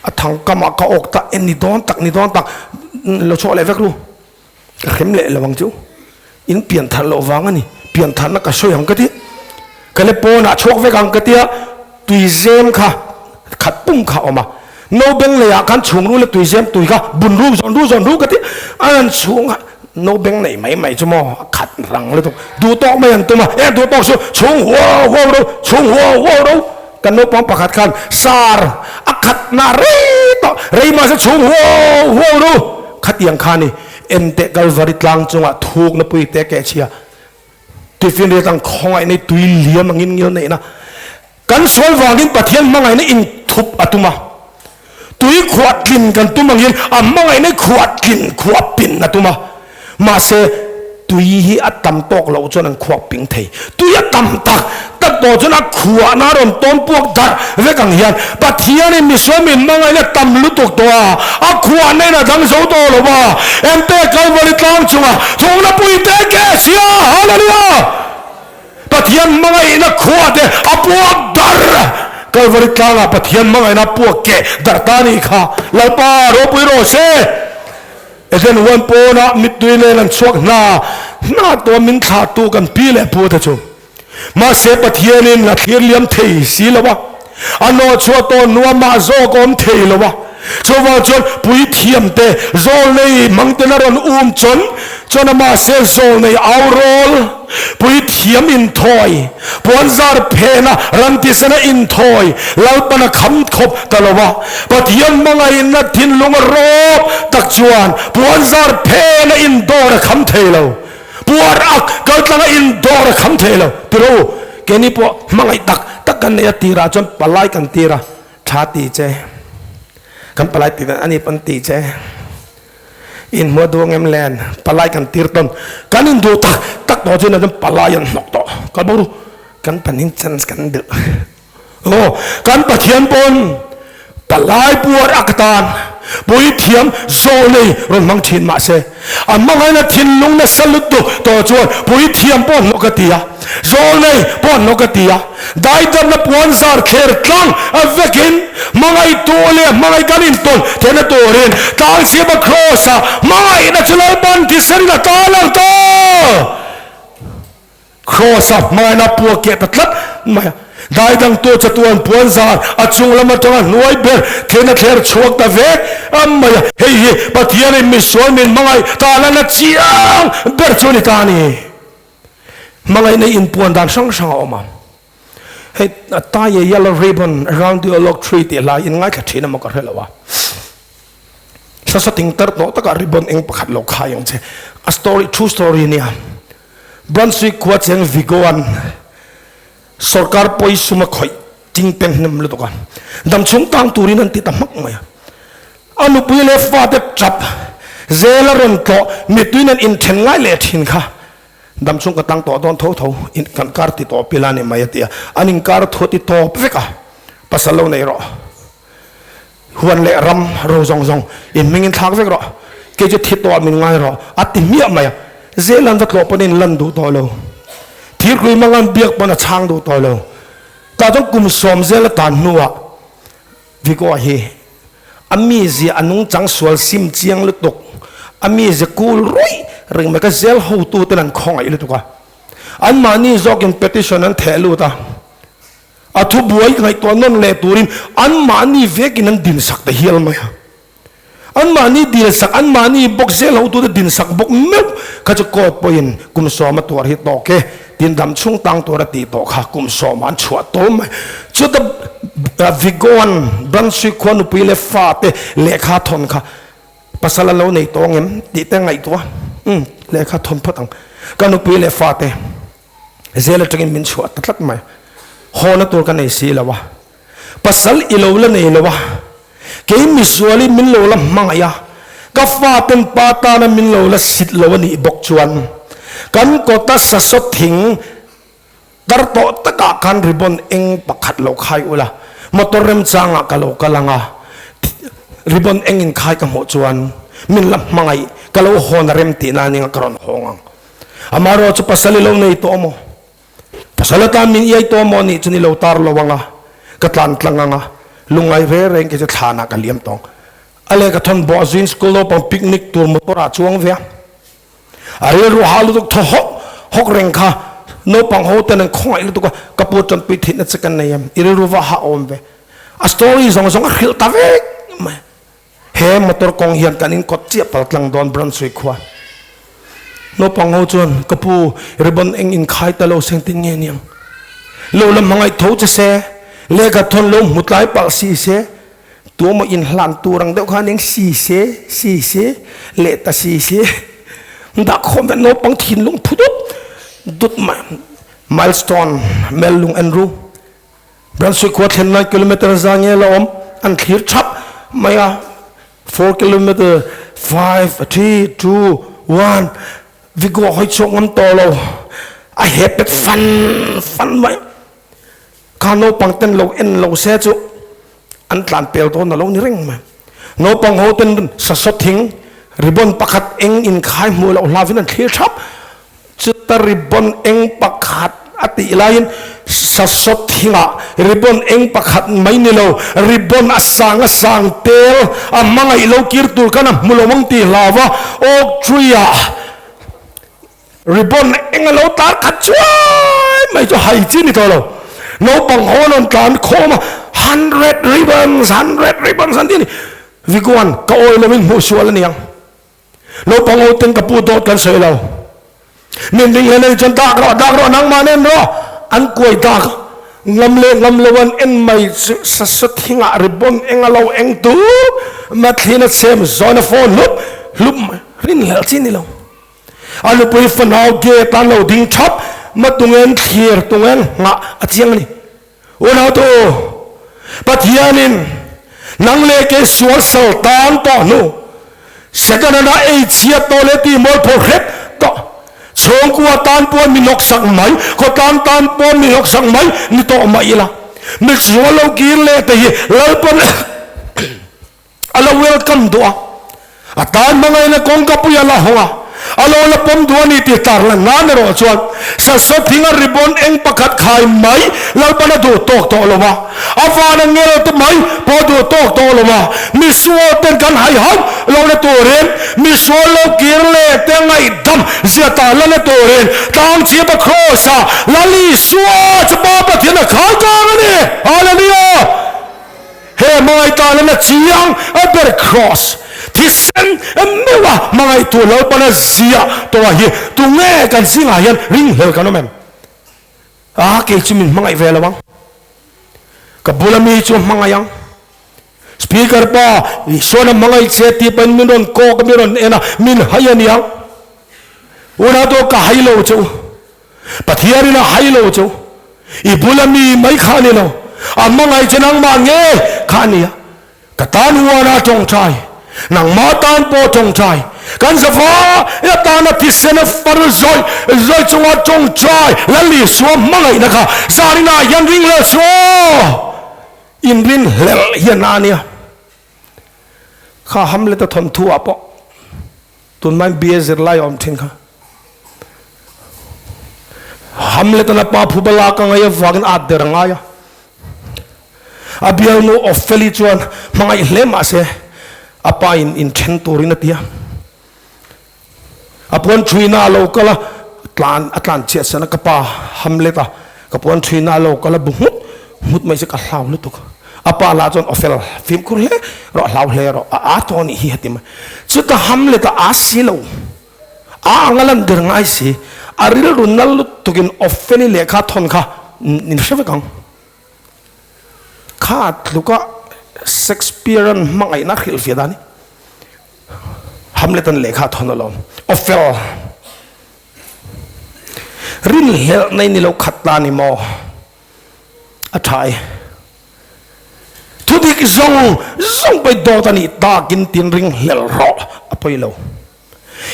Speaker 1: A thang kamah ka awk ta e ni dawn tak ni dawn tak lo chhuah leh vek lu. Ka hrem leh lo ang chu. In pian thar loh vang a ni. Pian tharna ka sawi ang ka ti. Ka le pawnah chhuak vek ang ka tia tuizem kha khat pum kha a awm a. No beng leiah khan chhung ru leh tuizem tui kha bun ru zawn ru zawn ru ka ti. A rawn chhung a no beng nei mai mai chu maw a khat rang lutuk. Duh tawk mai an tum a, e duh tawk chu chhung huau huau ro, chhung huau huau ro. Kan naupang pakhat khan sar a khat na rei tawh, rei mahse chhung huau huau ro. Khatiang kha ni enteh Kalvari tlang chungah thukna pui te keh chhia tifinriat ang khawngaih nei tui liam angin ngil neihna kan sual vangin Pathian hmangaihna inthup a tum a, tui khuah tlin kan tum angin a hmangaihna khuah tlin khuah pin a tum a, mahse tui hi a tam tawk loh chuan an khuak ping thei. Tui a tam tak tak tawh chuan a khuahna a rawn tawn puak darh vek ang hian Pathianin misual min hmangaihna tam lutuk tawh a, a khuahna in a dang zo tawh lo va, Ente Kalvari tlang chunga thawkna pui te ke sia! Hallelujah! Pathian hmangaihna khuah te a puak darh! Kalvari tlangah Pathian hmangaihna a puak keh darh ta nih kha Lalpa ropui rawh se! Eden huan pawnah mittui nen an chhuak hna hna tawh min thlahtu kan pi leh pu te chu. Mahse Pathianin a thlir liam thei si lo a, a nawhchhuah tawh nuamah zawk a awm thei lo a. Chuvang chuan puithiam te zawlnei hmangten a rawn um chawn chuan a mahse zawlnei au rawl, puithiam inthawi, puanzar phena ran tisena inthawi Lalpan a kham khawp ta lo a. Pathian hmangaihna thinlung a rawp tak chuan puanzar phena indawr a kham thei lo. Puar ak kaltlanga indawr a kham thei lo. Tiro, keini pawh hmangaih tak tak kan nei a tirah chuan palai kan tir a, tha ti che, kan palai tih dan a ni pawn ti che, inhmuah duh ang em len, palai kan tir tawn, kan induh tak tak tawh chuan palai an hnawk tawh, kal bo ru, kan panin chance kan duh. Aw, kan Pathian pawn palai puar a ka tan puithiam zawlnei rawn hmang thin mah se, a hmangaihna thinlung nasa lutuk tawh chuan puithiam pawh hnawh ka ti a, zawlnei pawh hnawh ka ti a, daidamna puanzar thler tlang a vekin hmangaihtu leh hmangaih kan intawn theihna turin tlangsiama kraws-ah hmangaihna chu Lalpan thisen a tarlang ta! Kraws-a hmaina pua keh ta tlat mai a. Daidangtu chatuan puanzar a chung lam atanga hnuai ber thlena thler chhuak ta vek a mai a. Hei hi Pathianin misual min hmangaih tahna chiang ber chu a ni ta a ni. Hmangaihna inpuan dan hrang hrang a awm a. Hei tie a yellow ribbon around the oak tree tih lai in ngaithla thin emaw ka hre lo a. Sasa ting tar tawh takah ribbon eng pakhat lo khai ang che. A story, true story nia. Brunswick khua cheng Vigo-a'n sorkar pawisum a khawih ting peng hnem lutuk a, damchhung tang turin an ti ta hmak mai a. A nupui leh fate tap zel a rawn tlawh mituin an inthen ngai leh thin kha damchhung ka tang tawh dawn tho tho in kan kar ti tawp ila ni mai a ti a, an inkar thu a ti tawp vek a, pasal lo nei rawh. Huan leh ram ro zawng zawng in hming in thlak vek rawh, kei chu thi tawh ah min ngai rawh a ti hmiah mai a, zel an va tlawh pawn in lan duh tawh lo, thirkui mang an biak pawn a chhang duh tawh lo, tah chuan kum sawm zel a tan hnu ah Vigo hi a mizia a nungchang sual sim chiang lutuk, a mizia cool ruih reng mai ka zel hotu ten an khawngaih lutuk a, anmahni zawkin petition an theh lut a. A thubuai ngaihtuah nawn leh turin anmahni vekin an dinsak ta hial mai a. Anmahni dilsak, anmahni bawk zel hotute dinsak bawk meuh kha chu court pawhin kum sawma tuar hi tawk e tiin dam chhung tang tur a tih tawh kha kum sawma an chhuah tawl mai. Chuta Vigoan Brunswick khua nupui leh fate lehkha thawn kha pasal a lo nei tawh angem tih te ngaihtuah a, lehkha thawn phawt ang ka nupui leh fate. Zel atangin min chhuah ta tlat mai. Hawna tur ka nei si lo a, pasal i lo la nei lo a, kei misualin min lo la hmangaih a, ka faten pa tana min lo la sit lo a nih bawk chuan. Kan kawta sasawt thing tar tawh takah khan ribbon eng pakhat lo khai ula, motor remchangah ka lo kal ang a, ribbon eng in khai ka hmuh chuan min la hmangaih ka lo hawn a rem tih nan inga ka rawn hawng ang. Amaherawhchu chu pasal i lo nei tawh maw? Pasal atan min iai tawh maw nih chuan i lo tar lo ang a, ka tlan tlang ang a, lungngai re reng kei chu thlanah ka liam tawng. A lehkha thawn bawh zuin school naupang picnic tur motor ah chuang ve a. A rilru hah lutuk thaw hawk hawk reng kha naupang ho ten an khawngaih lutuk a, ka pu tanpui theihna che kan nei em, i rilru va hah awm ve. A story zawng zawng a hrilh ta vek mai. He motor kawng hian kan inkawt chiah pal tlang dawn Brunswick khua. Naupang ho chuan, Ka pu, ribbon eng inkhai ta lo seng tin nge niang? Lo la hmangaih tho che se, lehkha thawn lo hmu tlai palh si se, tuamaw inhlan tur ang deuh khan eng si se, si se, leh ta si se. Dah khawm vek naupang thinlung phu dut dut mai. Milestone, Mellung Andrew. Brunswick khua thlen nan kilometer za nge la awm an thlir thap mai a, 4 kilometer, 5, 3, 2, 1, Vigo hawi chhuak ngam tawh lo, a he pet fan fan mai. Kha naupang ten lo en lo se chu an tlan pel dawn a lo ni reng mai. Naupang ho ten sasawt thing ribbon pakhat eng inkhai hmuh loh hlavin an thlir thap. Chuta ribbon eng pakhat a tih laiin sasawt thingah ribbon eng pakhat mai ni lo, ribbon a sang a sang tel a hmangaih lo kir tur khan a hmu lo ang tih hlau a, oak tree-ah ribbon eng a lo tar khat chuai mai chu hai chi ni tawh lo. Naupang ho an rawn tlan khawm a, hundred ribbons, hundred ribbons an ti a ni. Vikuan, ka awi loin hmuh sual a ni ang. Naupang ho ten ka pu dawt kan sawi lo. Min ring hlen ani chuan dak rawh, dak rawh, nangmah nen rawh. An kuai dak ngam leh ngam lo an en mai chu sasa thingah ribbon eng a lo eng tu mathlin a chhem zawn a phone hlup hlup mai rin hlelh chi ni lo. A nupui fanau gate an lo ding thap ma tungen thlir tungen nghah a chiang a ni. Unautu, Pathianin nang leh kei sual sal tan tawh hnu, Setana ei chhiat tawh leh tih mualpho hrep tawh, chhungkua tan pawh mi hnawksak mai, khawtlang tan pawh mi hnawksak mai ni tawh mah ila, mi sual lo kir leh te hi Lalpan a lo welcome duh a, a tan hmangaihna kawngka pui a la hawng a, a lo la pawm duh a ni tih tar lan nan erawh chuan sasawt thinga ribbon eng pakhat khai mai Lalpan a duh tawk tawh lo a, a van a ngel te mai pawh a duh tawk tawh lo a, misual ten kan hai hauh lohna turin misual lo kir leh te ngaihdam zia tar lanna turin tlangchhip a cross ah Lal Isua chu Pa Pathian a khai kang a ni. Hallelujah! He hmangaihtan a chiang a ber Kraws thisen meuha hmangaihtu Lalpana ziah tawha hi tunge kan zingah hian ringhlel kan awm em? A kei chu min hmangaih ve lo ang. Ka bula mi chu hmangaih ang. Speaker pa Isuan a hmangaih che tih pahin min rawn kawk a, min rawn en a, min hai a niang. Unau te ka hai lo che u. Pathianin a hai lo chu i bula mi mai kha a ni lo, a hmangaih che nangmah nge kha a nia. Ka tan huana tawngtai, nangmah tan pawh tawngtai, kan zava i atana thisen a far zawih zawih chunga tawngtai Lal Isua hmangaihna kha zaninah hian ring leh suh aw! Inrin hlelh hian a nia. Kha Hamlet-a thawnthu ah pawh Tunlai bia zirlai a awm thin kha. Hamlet-an a pa phuba lak a ngaih avangin a at der a ngai a. A bialnu Opheli chuan hmangaih hle mah se a pa in inthen turin a ti a. A puan thuina a lo kal a, tlan a tlan chiah san a, ka pa Hamlet-a ka puan thuina a lo kal a bu nghut nghut mai se ka hlau lutuk. A pa lah chuan Ophel fimkhur hle rawh, hlau hle rawh, a aa tawh anih hi a ti mai. Chuta Hamlet-a aa si lo, a ang a lan der ngai si, a rilru nal lutukin Ophel-i lehkha thawn kha in hre vek ang. Kha tluka Shakespeare-a'n hmangaihna a hrilhfiah dan hi Hamlet-a'n lehkha thawn alawm. Ophel rinhlelhna i ni lo khat ta ni maw? A tha e. Thudik zawng zawng pawi dawt a nih takin tin ring hlel rawh a pawi lo.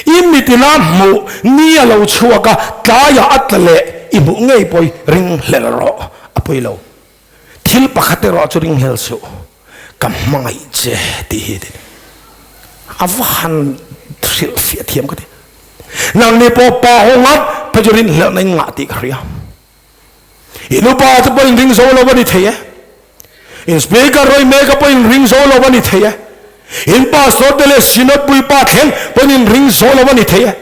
Speaker 1: I mitina hmuh ni a lo chhuak a, tlaiah a tla leh i hmuh ngei pawh i ringhlel rawh a pawi lo. Thil pakhat erawh chu ringhlel suh, ka hmangaih che tih hi ti. A va han hrilhfiah thiam ka ti. Nangni pawh pa ho ngat phei chu rinhlelhna in ngah tih ka hria. I nupa te pawh in ring zo lo a ni thei e. In speaker rawi mek a pawh in ring zo lo a ni thei e. In pastor te leh synod puipa thleng pawhin in ring zo lo a ni thei e.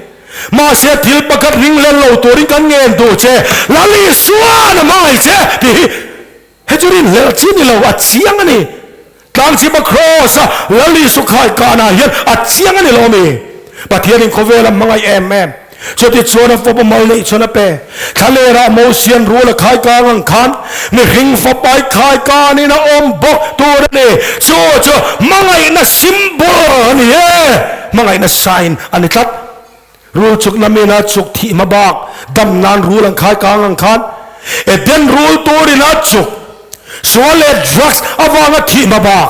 Speaker 1: Mahse thil pakhat ring len lo turin kan ngen duh che, Lal Isuan a hmangaih che tih hi he chu rinhlelh chi ni lo, a chiang a ni. Tlangchhip a Kraws a Lal Isu khai kanah hian a chiang a ni lo mi? Pathianin khawvel a hmangaih em em. Chutichuan a fapa mal neih chuan a pe. Thlalerah Mosian rul a khai kang ang khan mihring fapai khai kanin a awm bawk tur a ni. Chu chu hmangaihna symbol a ni e. Hmangaihna sign a ni tlat. Rul chuk lamin a chuk thih hma bak dam nan rul an khai kang ang khan Eden rul turin a chuk sual leh drugs avanga thih hma bak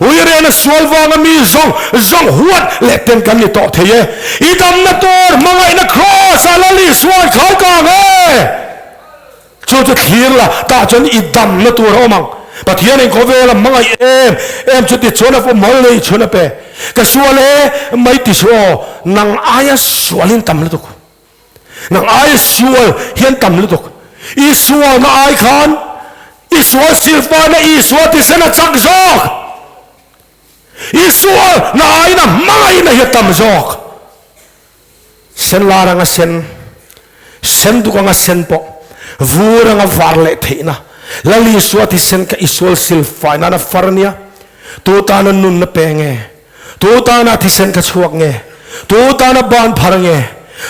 Speaker 1: uirena sual vanga mi zawng zawng huat leh ten kan ni tawh thei e. I damna tur hmangaihna kraws ah Lal Isua an khai kang e. Chu chu thlir la, tah chuan i damna tur a awm ang. Pathianin khawvela hmangaih em em chu tichuan a mal nei chhun a pe. Ka sual e, mai ti suh aw, nang aia sualin tam lutuk. Nang aia sual hian tam lutuk. I sualna ai khan i sual silfaina Isua tisen a chak zawk. I sualna aiin a hmangaihna hi a tam zawk. Sen lar anga sen, sen duk anga sen pawh vur anga var leh theihna Lal Isua thisen kha i sual silfai nana far ania. Tu tana nunna pe nge? Tu tana thisen kha chhuak nge? Tu tana ban phar nge?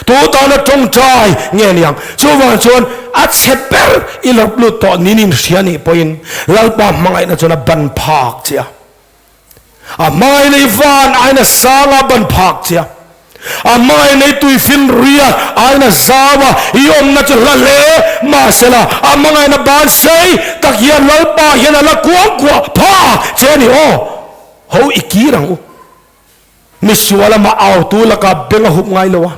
Speaker 1: Tu tana tawngtai nge niang? Chuvang chuan a chhe ber i lawp lut tawh nin inhria nih pawhin Lalpa hmangaihna chuan a ban phak che a. A hmai nei van aina sanga ban phak che a, a hmai nei tuifin riat aina zau a, i awmna chu hla hle mahsela a hmangaihna ban sei tak hian Lalpa hian a la kuangkuah phak che a ni aw. Ho i kir ang u. Misual amah autu lakah beng a hup ngai lo a,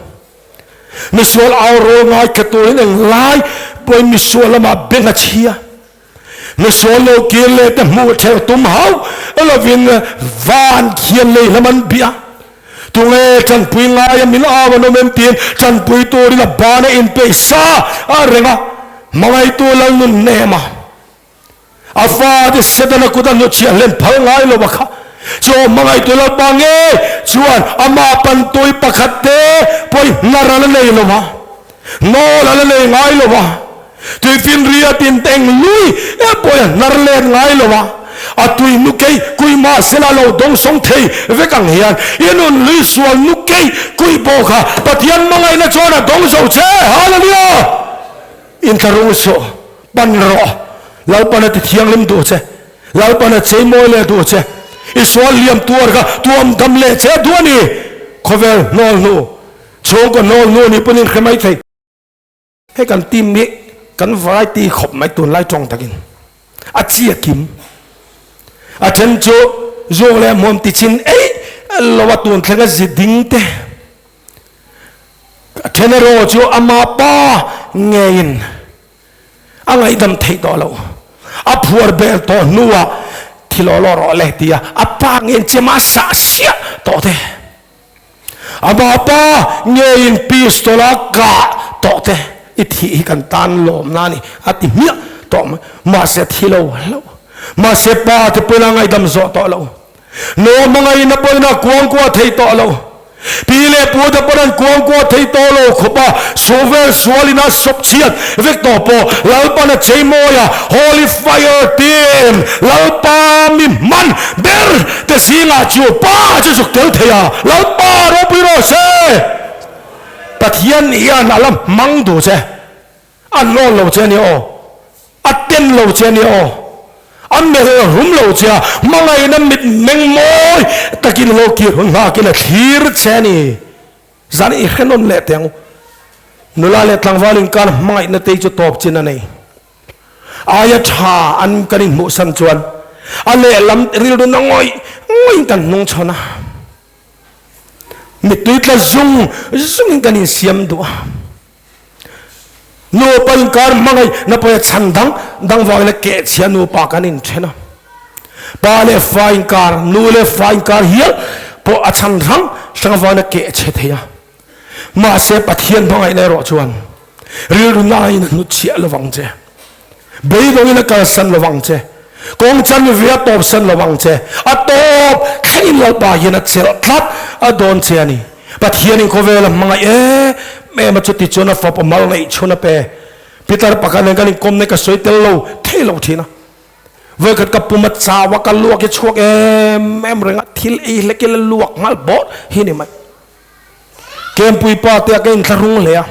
Speaker 1: misual au rawl ngai kha turin englai pawhin misual amah beng a chhia. Misual lo kir leh te hmuh ṭheuh tum hauh lovin van khian lei lam an bia. Tunge ṭanpui ngaia min au an awm em tiin ṭanpui turin a ban a inpeih sa a reng a, hmangaihtu Lalnun hnem a, a fate Setana kut a hnuchhiah hlen phal ngai lo a kha. Chu hmangaihtu Lalpa ngei chuan amah pantui pakhat te pawhin hnar a la nei lo a. Nawl a la nei ngai lo a, tuifinriat in eng lui em pawh a hnar let ngai lo a, a tui nu keih kui mahsela lo dawngsawng thei vek ang hian i nun lui sual nu keih kui pawh kha Pathian hmangaihna chuan a dawng zo che. Hallelujah! Intlarung suh, pan rawh, Lalpan a ti thianghlim duh che, Lalpan a cheimawi leh duh che, i sual liam tuar kha tuam dam leh che duh a ni, khawvel hnawl hnu. Chhungkaw hnawl nu nih pawn in hre mai thei. Hei kan team hi kan variety khawp mai tunlai tawng takin a chi a kim. A then chu zuk leh hmuam ti chin ei lo a tun thleng a zi ding te. A then erawh chu ama pa ngeiin a ngaihdam theih tawh lo. A phuar bel tawh hnuah thil aw lawh rawh le tia a pa ngeiin chem a sah siah tawh te. A vapa ngeiin pistol a kah tawh te i thih hi kan tan lawmna a ni a ti hmiah tawh mai. Mahse a thi lo hlauh. Mahse pa te pawhin a ngaihdam zawh tawh lo. Nu hmangaihna pawhin a kuangkuah thei tawh lo. Pi leh pu te pawn an kuangkuah thei tawh lo khawp a, suhvel sualin a sawp chhiat vek tawh pawh Lalpan a chei mawi a, Holy Fire Team Lalpa mi hman ber te zingah chu pa chu zuk tel thei a, Lalpa ropui rawh se! Pathian hian a la hmang duh che, a nawl lo che a ni aw, a ten lo che a ni aw, a melh rum lo che a, hmangaihna mit meng mawi takin lo kir hun nghakin a thlir che a ni. Zan i hre nawn leh teh ang u. Nula leh tlangval inkar hmangaihna te hi chu tawp chin a nei. Aia tha an kan inhmuhsan chuan a lehlam rilru na ngawih ngawih in kan hnung chhawn a. Mittui tla zung zungin kan insiam duh a. Nupa inkar hmangaih na pawh chhan dang dang vangin a kehchhia nupa kan inthen a. Pa leh fa inkar, nu leh fa inkar hial pawh a chhan hrang hrang avangin a kehchhe thei a. Mahse Pathian hmangaihna erawh chuan rilru nain a hnutchhiah lovang che. Beidawngin a kalsan lovang che. Kawng chanve a tawpsan lovang che. A tawp thlengin Lalpa hian a chelh tlat a dawn che a ni. Pathianin khawvel a hmangaih em em a, chuti chuan a fapa mal ngaihchhun a pe. Peter pakhat nen kan inkawm nen ka sawi tel lo thei lo thin a. Vawikhat ka pum a chau a, ka luak hi chhuak em em reng a, thil ei hlek ila luak nghal bawrh hi ni mai. Kempui pa te a ka inthlahrung hle a,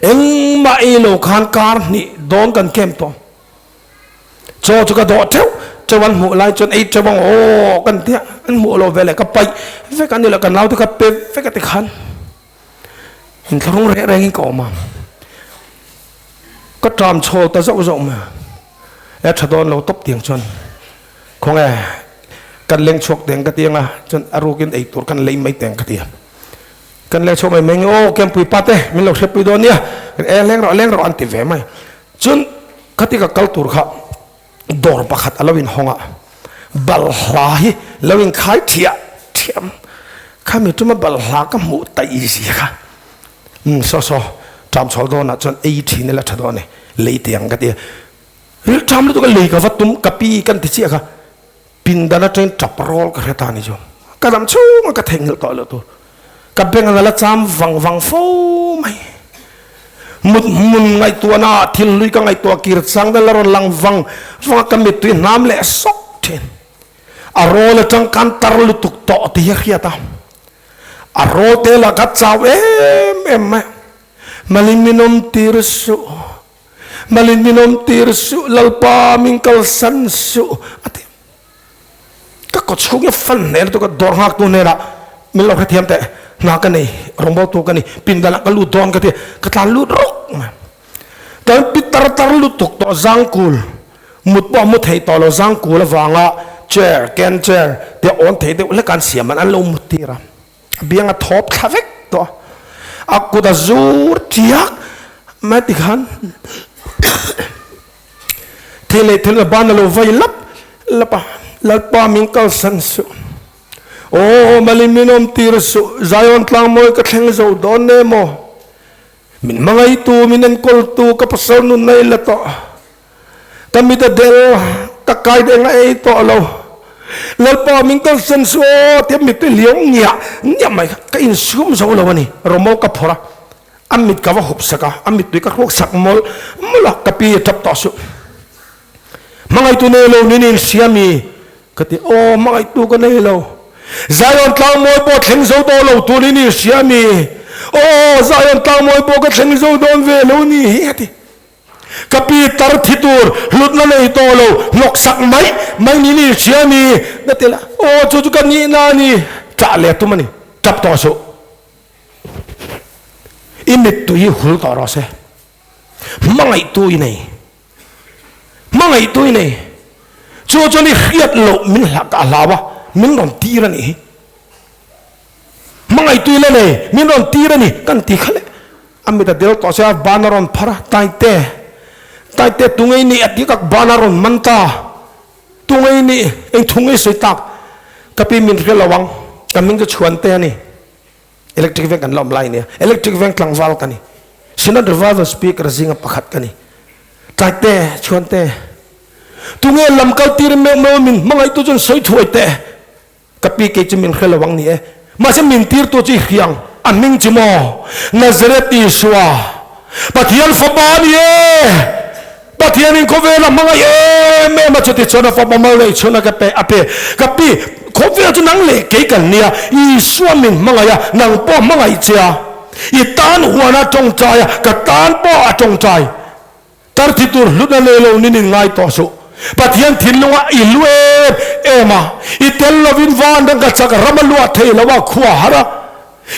Speaker 1: engmah ei lo khan kar hnih dawn kan kem tawh. Chaw chu ka dawh theuh theuh an hmuh lai chuan ei theuh ang aw kan tia an hmuh lo veleh ka paih vek a ni lo ka nau te kha pe vek a ti khan inthlahrung reng rengin ka awm a, ka ṭam chhawl ta zauh zauh mai a, e ṭha dawn lo tawp tiang chuan khawnge kan leng chhuak teng ka ti ang a chuan a rukin ei tur kan lei mai teng ka ti a. Kan leng chhuak mai mai nge aw Kempui pa te min lo hriatpui dawn nia e leng rawh leng rawh an ti ve mai. Chuan khati ka kal tur kha dawr pakhat a lo inhawng a, balhla hi lo inkhai thiah thiam kha mi tuma balhla ka hmuh taih zia kha umm saw saw ṭam chhawl dawnah chuan ei ṭhin ila ṭha dawn e lei teh ang ka ti a, rilṭam lutuk a lei ka va tum ka pi kan ti chiah kha. Pindan atangin tap rawl ka hre ta ni chu. Ka dam chhunga ka theihnghilh tawh loh tur. Ka beng a la cham vang vang fo mai. Mut hmun ngaihtuahna ah thil hlui ka ngaihtuah kir chang te la rawn lang vang vang a ka mittui hnam leh sawk thin. A rawl atang kan tar lutuk tawh ti hi a hriat a. A rawl te lah ka chau em em mai. Malin min awm tir suh. Malin min awm tir suh, Lalpa min kalsan suh, a ti. Ka kaw chhung hi a fan hle lutuk a, dawr nghaktu hnenah min lo hrethiam teh, hna ka nei, rawngbawltu ka ni, pindanah ka lut dawn ka ti, ka tlan lut rawk mai. Kan pi tar tar lutuk tawh zangkul, mut pawh a mu thei tawh lo, zangkul avanga chair, can chair te awn thei deuh hlek an siam an lo mut tir a. A biang a thawp thla vek tawh a, a kut a zur tiak mai tikhan thei leh thil a ban a lo vai lap lap a, Lalpa min kalsan suh, aw Mali min awm tir suh, Zion tlang mawi ka thleng zo dawn e maw, min hmangaihtu min enkawltu ka pasal nun nei la tawh. Ka mit a del, ka kai deng a ei tawh lo. Lalpa min kalsan suh aw tia mit te liau ngiah ngiah mai kha ka insum zo lo a ni. Romol ka phawrh a, a mit ka va hup sak a, a mittui ka hruak sak mawlh mawlh a, ka pi a tap tawh suh. Hmangaihtu nei lo nin inhria mi? Ka ti, aw hmangaihtu ka nei lo. Zion tlangmawi pawh thleng zo tawh lo tur in inhria mi? Aw Zion tlangmawi pawh ka thleng zo dawn ve lo ni hi a ti. Ka pi tar thi tur hlutna nei tawh lo hnawk sak mai mai ni ni hria ni na ti la aw chu chu ka nihna a ni ṭah leh tum a ni ṭap tawh suh i mittui hi hul tawh rawh se hmangaihtu i nei hmangaihtu i nei chu chuan i hriat loh min hlah ka hlau a min rawn tir a nih hi hmangaihtu i la nei min rawn tir a ni kan ti kha le A mit a del tawh sia, ban a rawn phar a, Taite, Taite tunge i nih a ti kak ban a rawn man ta, tunge i nih, eng thu nge i sawi tak, ka pi min hre lo ang, ka hming chu Chhuante a ni, Electric Veng kan la awm lai nia, Electric Veng tlangval ka ni, Synod Revival Speaker zinga pakhat ka ni, Taite, Chhuante, tunge lam kal tir meuh meuh a min hmangaihtu chuan sawi thuai teh. Ka pi kei chu min hre lo ang ni e. Mahse min tirtu chu i hria ang. A hming chu maw? Nazareth Isua, Pathian Fapa a ni e! Pathianin khawvel a hmangaih em em a, chutichuan a Fapa mal neih chhun a ka pe a pe. Ka pi, khawvel chu nang leh kei kan nia, Isua min hmangaih a, nang pawh a hmangaih che a. I tan huan a tawngtai a, ka tan pawh a tawngtai. Tar thi tur hlutna nei lo nin in ngai tawh suh. Pathian thinlunga i hlu em em a, i tel lovin van rang ka chak ram a luah thei lo a, khua har a.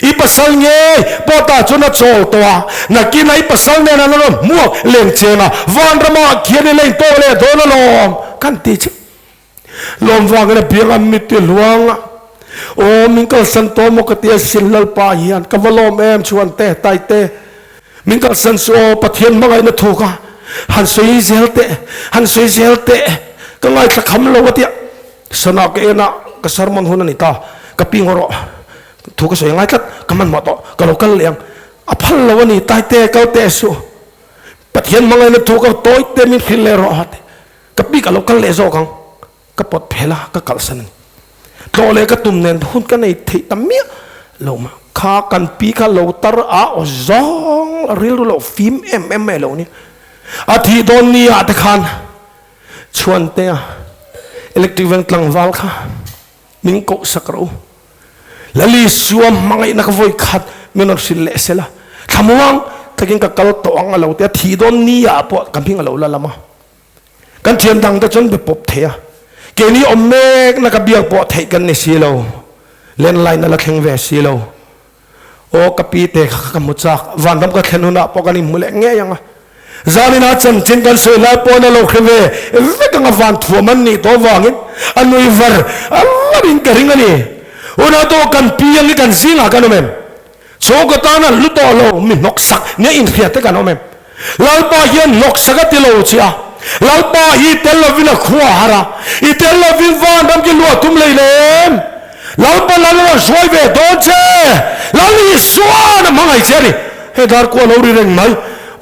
Speaker 1: I pasal ngei pawh tah chuan a chawl tawh a, nakinah i pasal nen an rawn hmuak leng cheng a, van ramah khian i leng tawh leh dawn alawm kan ti che. Lawm vangin a biang a mit ti hluang a. Aw min kalsan tawh maw ka ti asin Lalpa hian ka va lawm em chuan te tai te min kalsan chu aw Pathian hmangaihna thu kha han sawi zel teh han sawi zel teh ka ngaithla kham lo a tia sana ka en a ka sermon hun a ni ta ka pi ngaw rawh thu ka sawi angai tlat ka hmanhmawh tawh ka lo kal leh ang a phal lo a ni tai te kal teh suh Pathian hmangaihna thu ka tawi te min hrilh leh rawh a ti ka pi ka lo kal leh zawk ang. Ka pawt phel a, ka kalhsan a ni. Tlawh leh ka tum nen hun ka nei theih ta miah lo mah. Kha kan pi kha lo tar a aw zawng rilru lo fim em em mai lo ni. A thih dawn ni ah te khan Chhuantea electric veng tlangval kha min koh sak rawh u. Lali suam hmangaihna ka vawi khat min rawn hrilh leh sela thlamuang takin ka kal tawh ang a lo ti a, thih dawn ni ah pawh ka hming a lo la lam a. Kan thian dang te chuan be pawp thei a, keini awm mek na ka biak pawh theih kan ni si lo, landline a la thleng ve si lo. Aw ka pi te kha ka hmu chak, vanram ka thlen hunah pawh kan inhmu leh ngei ang a. Zanina chanchin kan sawi lai pawhin a lo hre ve vek ang a, van thuam an nih tawh vangin a nui var varin ka ring a ni. Hunah tawh kan pi ang hi kan zingah kan awm em? Chhungkaw tan an hlu tawh lo, mi hnawksak nia inhria te kan awm em? Lalpa hian hnawksak a ti lo che a, Lalpa hi tel lovin a khua a har a, i tel lovin vanram ki luah tum lei lem. Lalpa lal rawn hruai ve dawn che, Lal Isua'n a hmangaih che a ni. Hei darkua lo ri reng mai,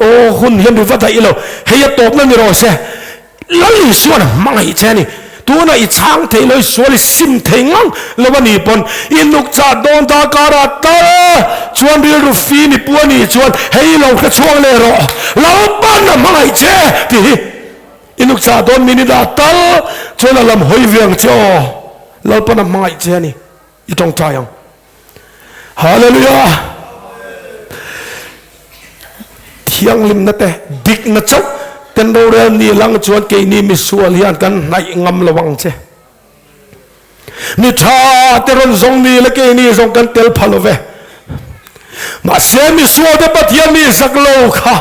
Speaker 1: aw hun hian ri va daih lo, hei a tawpna ni rawh se. Lal Isua'n a hmangaih che a ni. Tunah i chhang thei lo, i sual i sim thei ngang lo a ni pawn i nuk chah dawn ta karah tal chuan rilru fim i pu a nih chuan hei i lo hre chhuak leh rawh. Lalpa'n a hmangaih che tih hi i nuk chah dawn minute ah tal chuan a lam hawi ve ang che aw. Lalpa'n a hmangaih che a ni. I tawngtai ang. Hallelujah! Thianghlimna te, dikna chauh ten rorel ni lang chuan keini misual hian kan hnaih ngam lo ang che. Mi tha te rawn zawng ni la keini zawng kan tel pha lo ve. Mahse misual te Pathian mi zak lo kha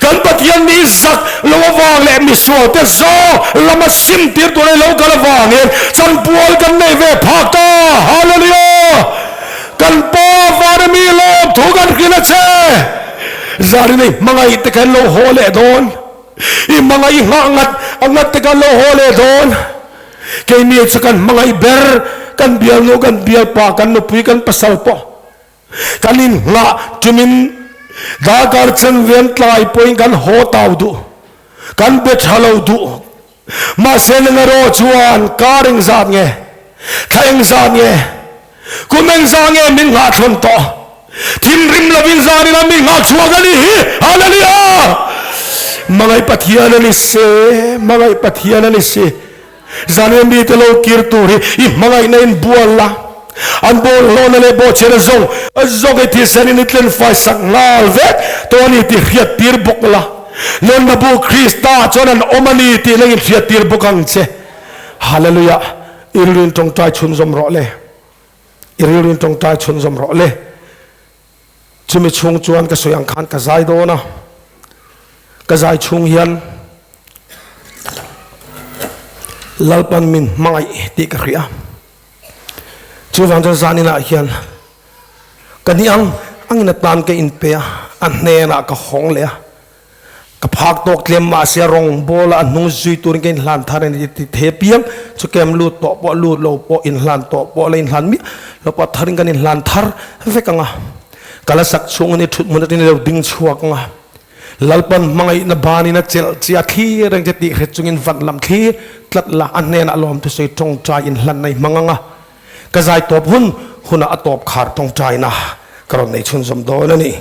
Speaker 1: Kan Pathian mi zak lo avang leh misual te zawng lama sim tir tur ei lo kal avangin chanpual kan nei ve phak ta. Hallelujah! Kan Pa vana mi lawm thu kan hrilh a che. Zarin i hmangaih te kan lo haw leh dawn. I hmangaih nghah ngat a ngat te kan lo haw leh dawn. Keini chu kan hmangaih ber, kan bialnu, kan bialpa, kan nupui, kan pasal pawh. Kan inhngah ṭumin darkar chanve tlai pawhin kan haw tau duh, kan be ṭha lo duh. Mahse nang erawh chuan kar engzat nge, thla engzat nge, kum engzat nge min nghah thlawn tawh? Thinrim lovin zanin a mi nghak chhuak a nih hi! Hallelujah! Hmangaih Pathian a ni si, hmangaih Pathian a ni si. Zanin mite lo kir tur hi i hmangaihna in bual la, an bawlhhlawhna leh bawhchhiatna zawng zawng i thisen in i tlenfai sak nghal vek tawh a ni tih hriattir bawk la. Nunna bu Krista chuan an awm a ni tih nangin hriattir bawk ang che. Hallelujah! I rilruin tawngtai chhunzawm rawh le. I rilruin tawngtai chhunzawm rawh le. Chumi chhung chuan ka sawi ang khan ka zai dawn a, ka zai chhung hian Lalpan min hmangaih tih ka hria. Chuvang chuan zaninah hian ka ni ang angin atan ka inpe a, a hnenah ka hawng leh a. Ka phak tawk tlem mahse rawng bawla a hnung zui turin ka inhlan thar a ni ti thei apiang chu kem lut tawh pawh lut lo pawh inhlan tawh pawh la inhlan miah lo pawh tharin kan inhlan thar vek ang a. Ka la sak chhung a ni thut hmun aṭangin lo ding chhuak ang a. Lalpan hmangaihna banin a chelh chi a thlir reng che tih hre chungin vat lam thlir tlat la a hnenah lawmthusawi tawngtai inhlan na i hmang ang a. Ka zai tawp hun hunah a tawp khar tawngtaina ka rawn nei chhunzawm dawn a ni.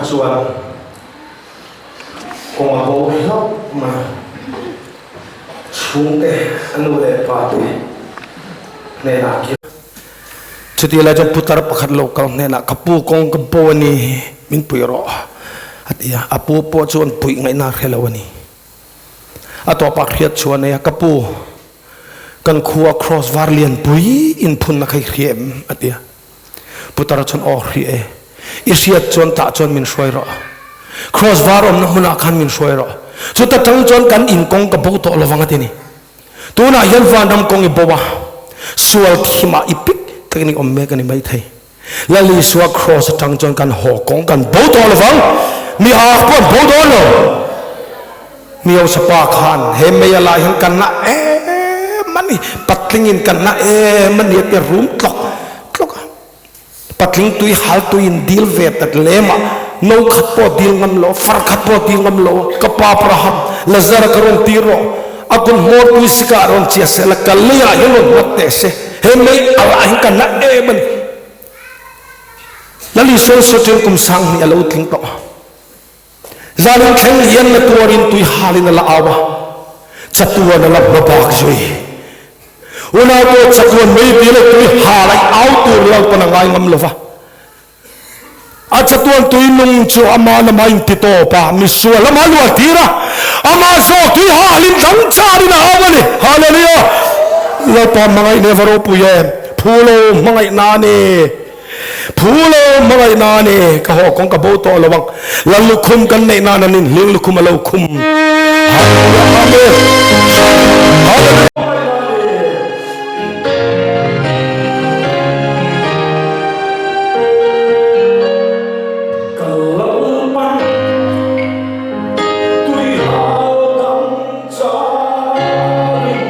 Speaker 1: chuan kawng a bo hlauh mai a. Chhungte, a nu leh pa te hnenah kir. Chutih lai chuan putar pakhat lo kal hnenah ka pu kawng ka bo a ni, min pui rawh a ti a. A pu pawh chuan puih ngaihna a hre lo a ni. A tawpah hriat chhuah a nei a, Ka pu, kan khua cross var lianpui inphunna kha i hria em? a ti a. Putar chuan aw hria e, i hriat chuan tah chuan min hruai rawh. Cross var awmna hmunah khan min hruai rawh. Chuta tang chuan kan in kawng ka bo tawh lovang a ti ni. Tunah hian vanram kawng i bo a, sual thimah i pik takin i awm mek a ni maithei. Lal Isua cross atang chuan kan haw kawng kan bo tawh lovang, mi hak pawh an bo dawn lo. Mi hausa pa khan he mei a lah hian kan na em a ni, patlingin kan na em a ni a ti rum tlawk tlawk a. Patling tui hal tuiin dil ve tat lem a, no khat pawh dil ngam lo, far khat pawh dil ngam lo, ka pa Abraham, Lazara ka rawn tir rawh, a kut hmawr tui sikah rawn chia seh la, ka leiah hian rawn hmat teh se, he mei a lah hian kan na em a ni. Lal Isuan Soṭian kum 2000 a lo tling tawh. Zanin thleng hian na tuarin tui halin a la au a, chatuan a la hma bak zui. Unau pawh chatuan mei dil a tui hal a i au tur lo pawn a ngai ngam lo va. A chatuan tui nung chu ama lama inti tawp a, misual lama luah tir a, ama zawk tui halin dang charin a au a ni. Hallelujah! Lalpa hmangaih nen va ropui em! Phu lo hmangaih na ni. Phu lo hmangaih na ni ka haw kawng ka bo tawh lo ang. Lal lukhum kan neih nan an in hling lukhum a lo khum. Hallelujah Amen. Hallelujah. Ka lalpan tui hal dang charin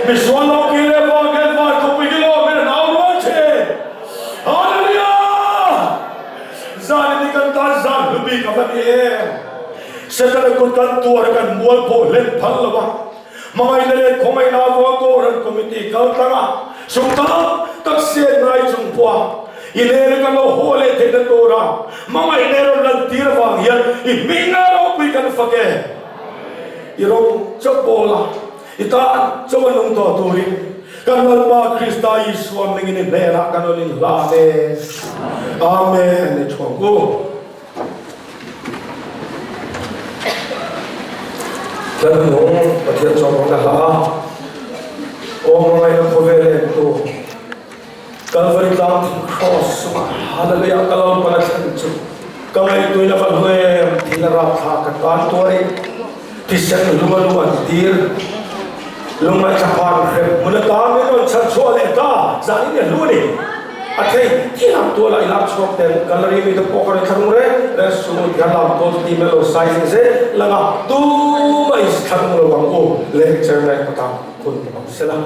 Speaker 2: Misual lo kir leh vang hian van khawpui hi lawm in an au rual thin. Hallelujah! Zan in hi kan tan zan hlu bik a va ni em! Setana kut kan tuar a kan mual pawh hlen phal lo a, hmangaihna leh khawngaihna avanga Kohhran Committee kal tlang a, sum tam tak sen ngai chung pawh a i hnena kan lo haw leh theihna tura hmangaihna i rawn lantir avang hian i hming a ropui kan fak e. I rawng chauh bawl a, i tan chauh a nung tawh turin kan Lalpa Krista Isua hmingin i hnenah kan rawn inhlan e. Amen. I thuang u. Lalnung Pathian chuan rawn a hlah a, Aw hmangaihna khawvel entu, Kalvari tlang thing Kraws chungah Hallelujah ka Lalpan a thlen chu ka ngaihtuin a va hlu em tiin a rapthlak ka tan tuarin thisen lung a lu an tir. Lungngaih thlaphan hrem hmun atan min rawn chhan chhuah leh ta zanin i hlu a ni. A thei thiam tualah i lak chhuak teh gallery mite pawh ka rawn thla rung reng reng suh u tihian lam tual chu tih mai lo size ni zel langa tumah i thla rung lo ang u lecture ngaih kawtah hun awm sela.